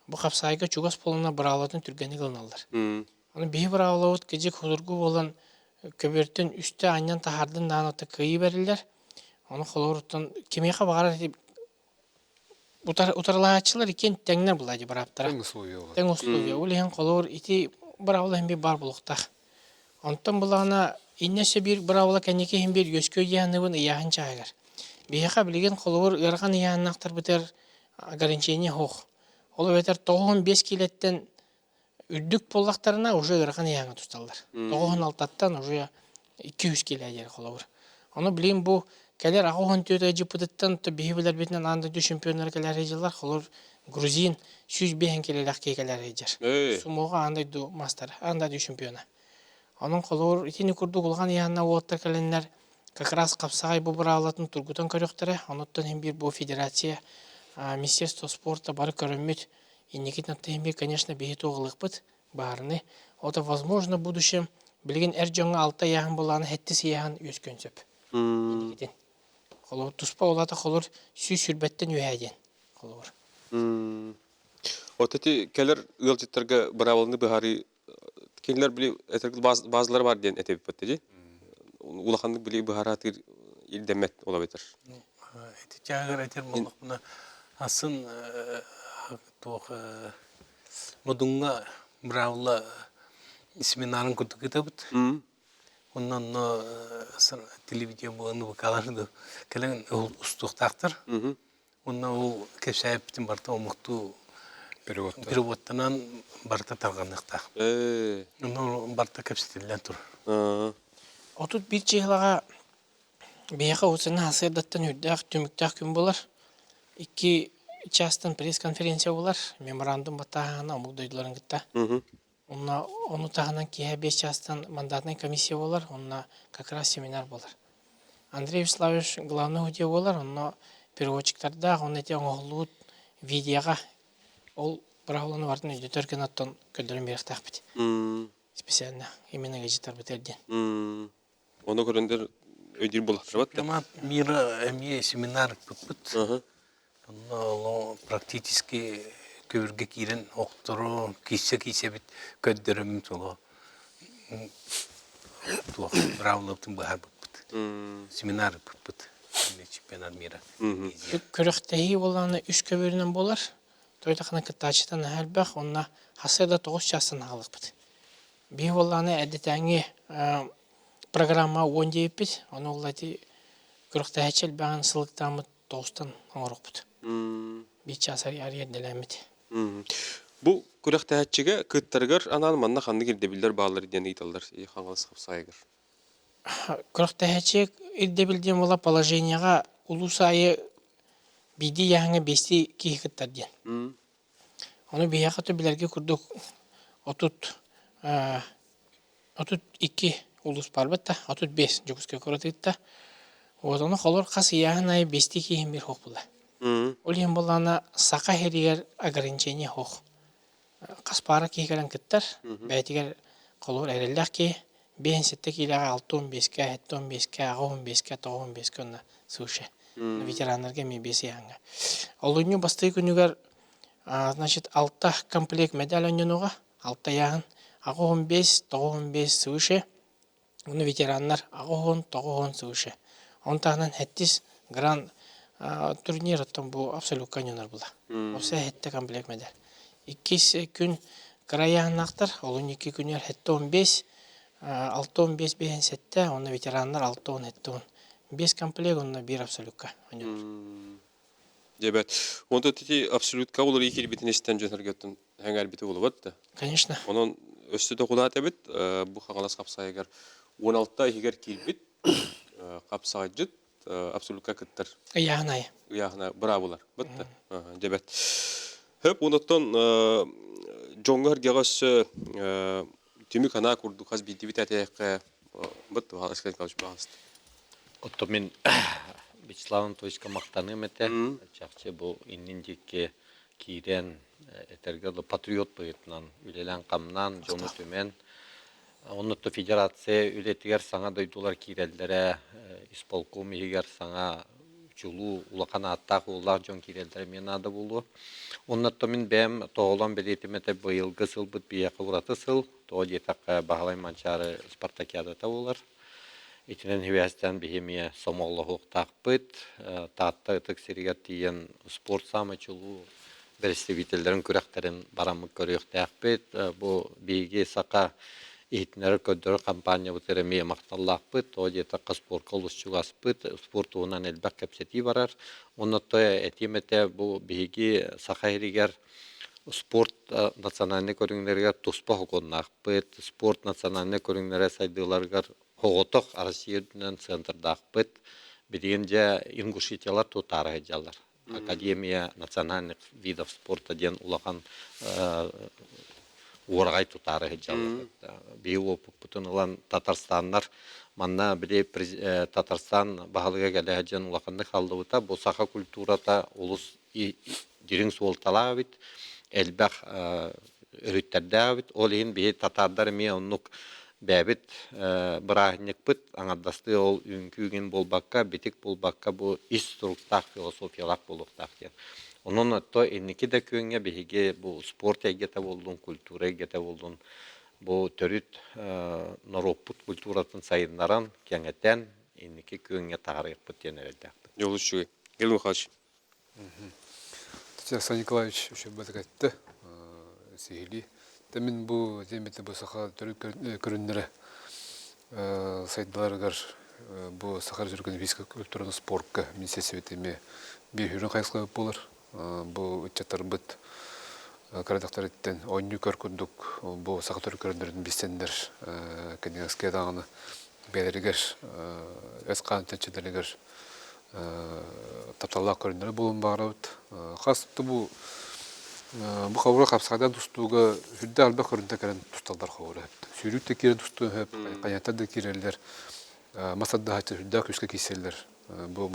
бу хапсаайга чугас буоланнар быраабылатын түргэнник ылыналлар. Аны биһи быраабылабыт кыдьык судургу буолан көбүөртэн үстэ анньан таһаардын даҕаны кыайыы бэриллэр. Ону холоруттан кимиэхэ баҕарар утарылаһааччылар иккиэн тэҥнэр булаа дии бырааптара. Тэҥ условия. Тэҥ условия. Ол иһин холобур ити быраабыла иһин биир баар буолуохтаах. Онтон булаҕына иннэ өссө биир быраабыла кэнники иһин биир үөскүө дьаһаныбын ыйааһын чааһыгар. Биһиэхэ билигин холобур ыарахан ыйааһыннаахтарбытыгар ограничение суох. Ол эбэтэр 95 киилэттэн үрдүк буоллахтарына уже ыарахан ыйааҥҥа тусталлар. 96-ттан уже 200 киилэ диэн холобур. Ону билигин бу кэлэр 84 ыалдьыппытыттан биһи билэрбитинэн аан дойду чемпионнара кэлэр сылдьаллар. Холобур грузин 105 килэлээх киһи кэлэр сылдьар. Сумоҕа аан дойду маастара, аан дойду чемпиона. Онон холобур итини курдук улахан ыйааһынна уолаттар кэлэннэр как раз хапсаҕай бу быраабылатын тургутан көрүөхтэрэ. Онуттан иһин биир бу федерация Министерство спорта бары көрөммүт Инникитин оттон конечно, биһи туох ылыахпыт баарыны. Это возможно в будущем билигин эр дьоҥҥо алта ыйааһын буоллаҕына сэттис ыйааһын үөскүөн сөп. Инникитин. Холобур, туспа улаата холобур 120-тэн үөһээ диэн холобур. Вот эти кэлэр ыалдьыттарга быраабыланы быһаарыы кинилэр били этэр базалары бар диэн этебиппит дии. Улаханнык били быһараатыыр ирдэммэт олабытар. Ити чааһыгар этэр буоллахпына асын туох модуҥҥа быраабыла семинарын курдук ыытабыт. Онно онно телевидение буолан НВК-лар кэлэн устуохтаахтар. Уонна ол кэпсээбиппитин барыта омуктуу переводтанан барыта тарҕаныахтаах. Онно барыта кэпсэтиллэн турар. 31 чыһылаҕа биһиэхэ уцена сарсыардаттан үрдээх түмүктээх күн буолар. Икки чаастан пресс-конференция буолар. Меморандум баттааһына омук дойдуларын кытта. Онно ону таһынан киэһэ 5 чаастан мандатнай комиссия буолар, онно как раз семинар буолар. Андрей Вячеславович главный судья буолар, онно переводчиктардаах, онно ити оҥоһуллубут видеоҕа ол быраҕылланы барытын өйдөтөр гына оттон көрдөрөн биэриэхтээхпит. Специально именно газеттарбытыгар диэн. Ону көрөндөр өйдүүр буоллахтара Чемпионат мира эмиэ семинар ыппыппыт. Онно практически көбүргэ киирэн охтору киирсэ-киирсэбит көрдөрөммүт оло туох быраабылабытын быһаарбыппыт. Семинар ыппыппыт чемпионат мира. Күрэхтэһии буоллаҕына үс көбүөрүнэн буолар. Тойтахына кыттааччыта наһаа элбэх, уонна хасыа да 9 чаастан аҕалыахпыт. Биһи буоллаҕына эрдэтээҥҥи программа уон диэбиппит, ону ол ити күрэхтэһээччи элбэҕин сылыктааммыт тоҕустан оҥоруохпут. Биир чаас арыйардэлээммит. Бу күрэхтэһээччигэ кыттарыгар анаан манна ханнык ирдэбиллэр бааллар диэн ыйыталлар Хаҥалас хапсаайыгар. Күрэхтэһээччи ирдэбил диэн буола положениеҕа улуус аайы биирдии ыйааһыҥҥа биэстии киһи кыттар диэн. Ону биһиэхэ то билэргэ курдук 32 улуус барбыт да, 35 Дьокуускай куорат ыытта. Вот ону холор хас ыйааһын аайы биэстии киһим биир суох буолла. Ол иһин буоллаҕына саха иһэригэр ограничение суох. Хас паара киһи кэлэн кыттар, бэйэтигэр холобур эрэллээх киһи 57 киилэҕэ 65-кэ, 75-кэ, 85-кэ, 95-кэ уонна свыше. Ветераннарга эмиэ биэс ыйааһыҥҥа. Олунньу бастакы күнүгэр значит алта комплект медаль оонньонуоҕа, алта ыйааһын, 85, 95 свыше, уонна ветераннар 80, 90 свыше. Он таһынан сэттис гран турнир оттон бу абсолютка оонньонор була. Уопсай сэттэ комплект медаль. Иккис күн кыра ыйааһыннаахтар, олунньу икки күнүгэр 75, 65 57, уонна ветераннар 60 70. Биэс комплект уонна биир абсолютка оонньонор. Дьэбэт. Онто ити абсолютка уларыйыы киирбитин истэн дьон сэргэттэн сэҥээрбитэ буолубат да. Конечно. Онон өссө да кулаат эбит бу Хаҥалас хапсаайыгар 16 иһигэр киирбит хапсаҕайдьыт абсолютка кыттар. Ыйааһын айы. Ыйааһына быраабылар. Бытта. Дьэбэт. Хөп онуттан дьоҥҥо-сэргэҕэ өссө түмүк анаа курдук хас биирдибит этээххэ быт Алексей Николаевич баҕаста. Оттон мин Вячеслав Анатольевичка махтаныам этэ. Чахчы бу иннин диэки киирэн этэргэ дылы патриот быһыытынан үлэлээн-хамнаан дьону түмэн оннуттан федерация үлэтигэр саҥа дойдулар киирэллэрэ, исполком иһигэр саҥа чулуу улахан ааттаах уоллаах дьон киирэллэрэ эмиэ наада буолуо. Оннуттан мин бэйэм тоҕолоон бэлиэтим этэ быйылгы сылбыт биһиэхэ ураты сыл. Тоҕо диэтэххэ Баһылай Манчаары спартакиадата буолар. Итинэн сибээстээн биһи эмиэ сомоҕолоһуохтаахпыт. Таатта ытык сиригэр тиийэн спорт саамай чулуу бэрэстэбиитэллэрин күрэхтэрин бараммыт көрүөхтээхпит. Бу биһиги саха иһитиннэрэр көрдөрөр хампаанньабытыгар эмиэ махталлаахпыт. Тоҕо диэтэххэ спорка олус чугаспыт, спорт туһунан элбэх кэпсэтии барар. Онно этиэм этэ бу биһиги Саха сиригэр спорт национальнай көрүҥнэригэр туспа сокуоннаахпыт, спорт национальнай көрүҥнэрэ сайдыыларыгар соҕотох Россия үрдүнэн центрдаахпыт. Билигин дьэ ингушетиялар тутаары сылдьаллар. Академия национальных видов спорта диэн улахан уораҕай тутаары сылдьаллар. Биһиги уопуппутун ылан татарстаннар манна били Татарстан баһылыга кэлэ сылдьан улаханнык халлыбыта. Бу саха культурата олус дириҥ суолталаах эбит, элбэх өрүттэрдээх эбит. Ол иһин биһи татаардар эмиэ оннук бэйэбит бырааһынньыкпыт аҥардастыы ол үҥкүү буолбакка, битик буолбакка бу ис туруктаах философиялаах буолуохтаах диэн. Онон отто инники да күөҥҥэ биһиги бу спорт эйгэтэ буоллун, культура эйгэтэ буоллун, бу төрүт норуоппут культуратын сайыннаран, кэҥэтэн, инники күөҥҥэ таһаарыахпыт диэн эрэллээхпит. Дьолу үчүгэй. Гел Михайлович. Александр Николаевич үчүгэй этте сиһилии. Та мин бу диэмити бу саха төрүт көрүннэрэ сайдыларыгар бу саха республикатын физическэй культураны спортка министерствота эмиэ биир сүрүн хайысха буолар. Бу ыччаттарбыт кыра оонньуу көр курдук бу саха төрүт көрүннэрин билсэннэр кэнэҕэски даҕаны бэйэлэригэр эс хаан чэнчилэригэр тапталлаах көрүннэрэ буолуон баҕарабыт. Хас да бу бу хабыра хапсаҕайдан тустууга сүрдээх элбэх көрүнтэ кэлэн тусталлар хабыра. Сүүрүүк да киирэн тустуу сөп, хайаттар да киирэллэр, мас ардыһааччы сүрдээх күүскэ киирсэллэр. Бу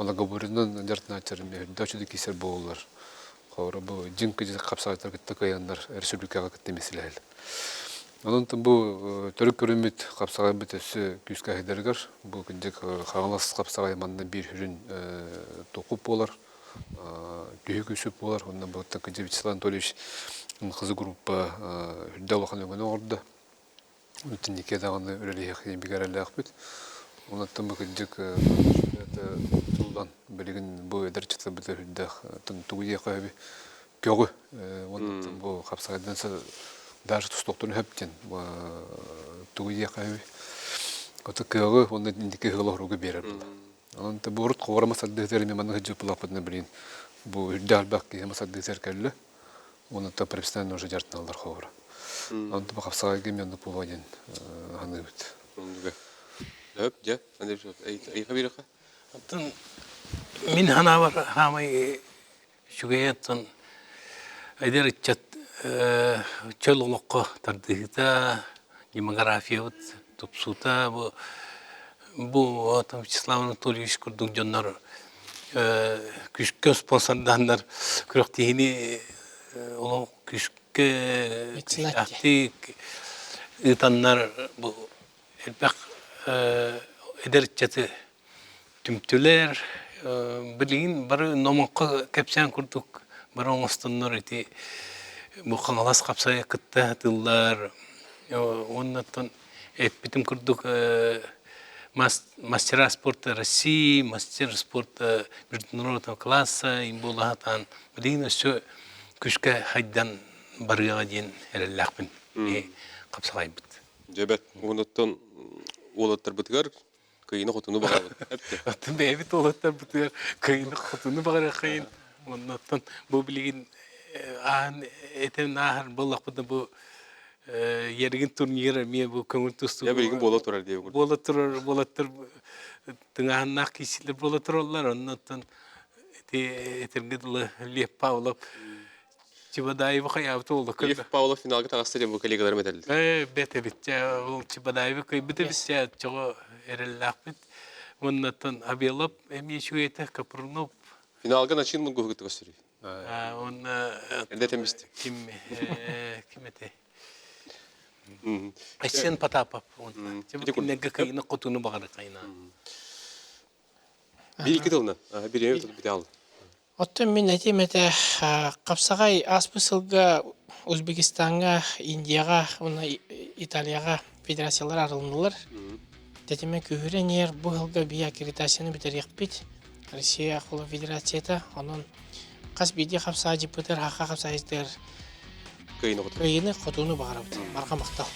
многоборьенан дьарыктанааччылар эмиэ сүрдээх үчүгэй киирсэр буолаллар. Хабыра бу дьиҥ хапсаҕайдар кытта кыайаннар республикаҕа кытта эмиэ Онон бу төрүт көрүммүт хапсаҕайбыт өссө күүскэ аһыйдарыгар бу кырдьык Хаҥалас хапсаҕай манна биир сүрүн токуп буолар, түһүк үсүк буолар. Онно бу кырдьык Вячеслав Анатольевич НХЗ группа үрдэ улахан өҥөнү оҥордо. Инникигэ даҕаны үлэлиэх бигэ эрэллээхпит. Онон бу кырдьык туллан билигин бу эдэр ыччаттарбыт үрдээх тугу диэххэ сөбүй көҕү уонна бу хапсаҕайдан даже тустуохтарын сөп диэн тугу диэххэ сөбүй ото кыаҕы уонна инники ыһыала оһоругу биэрэр була онон бу урут ховора мас ардыһытыгар эмиэ маннык сылдьыбыт буоллахпытына билигин бу үрдээх элбэх киһи мас ардыһытыгар кэллэ уонна профессионально уже дьарыктаналлар ховора онон бу хапсаҕайга эмиэ оннук буолуо диэн саныыбыт Сөп, дьэ, Андрей эйиэхэ биэриэххэ. Оттон мин санаабар хаамай Үчүгэй оттон эдэр ыччат чөл олоххо тардыһыыта, демографиябыт тупсуута бу бу оттон Вячеслав Анатольевич курдук дьоннор күүскэ спонсордааннар күрэхтэһиини олох күүскэ күүстээхтик ыытаннар бу элбэх эдэр ыччаты түмтүлэр. Билигин бары номоххо кэпсээн курдук бары оҥостоннор ити бу Хаҥалас хапсайа кытта тыллар уонна оттон эппитим курдук мастера спорта России, мастер спорта международного класса им буолаһатаан билигин өссө күскэ хайдан барыаҕа диэн эрэллээхпин хапсаҕайбыт. Дьэбэт уонуттан уолаттарбытыгар Кыйыны-хотуну баҕарабыт. Оттон бэйэбит уолаттарбытыгар кыйыны-хотуну баҕарыаххайын. Оннуттан бу билигин аан этэн ааһар буоллахпытына бу Еригин турнир эмиэ бу көҥүл тустуу Я билигин буола турар диэбит. Буола турар буолаттар тыҥааһыннаах киирсиилэр буола тураллар. Оннуттан ити этэргэ дылы Лев Павлов Чебадаевы хайаабыт уолу Лев Павлов финалга таҕыста диэн бу коллегаларым этэллэр. Ээ, бэт эбит. Ол Чебадаевы кыайбыт эбит. Чоҕо эрэллээхпит. Уоннаттан Абелов эмиэ үчүгэй этэ, Капрунов. Финалга начин мунгуһугутта көстөрүй. Уонна Эрдэ этэммистим. ким ким этэй? Айсен Потапов. Кинилэргэ кыйыны хотуну баҕары кайна. Биир икки тылынан. Бириэмэ бүтэ Оттон мин этиэм этэ, хапсаҕай ааспыт сылга Узбекистаҥҥа, Индияҕа уонна Италияҕа федерациялар арылыннылар. тэтимэ күүһүрэн иһэр. Бу сылга биһи аккредитацияны бүтэриэхпит. Россия Холо Федерацията. Онон хас биирдии хапсаадьыппытыгар, хаха хапсаайытыгар Кыайыны кыайыыны, хотууну баҕарабыт. Барҕа махтал.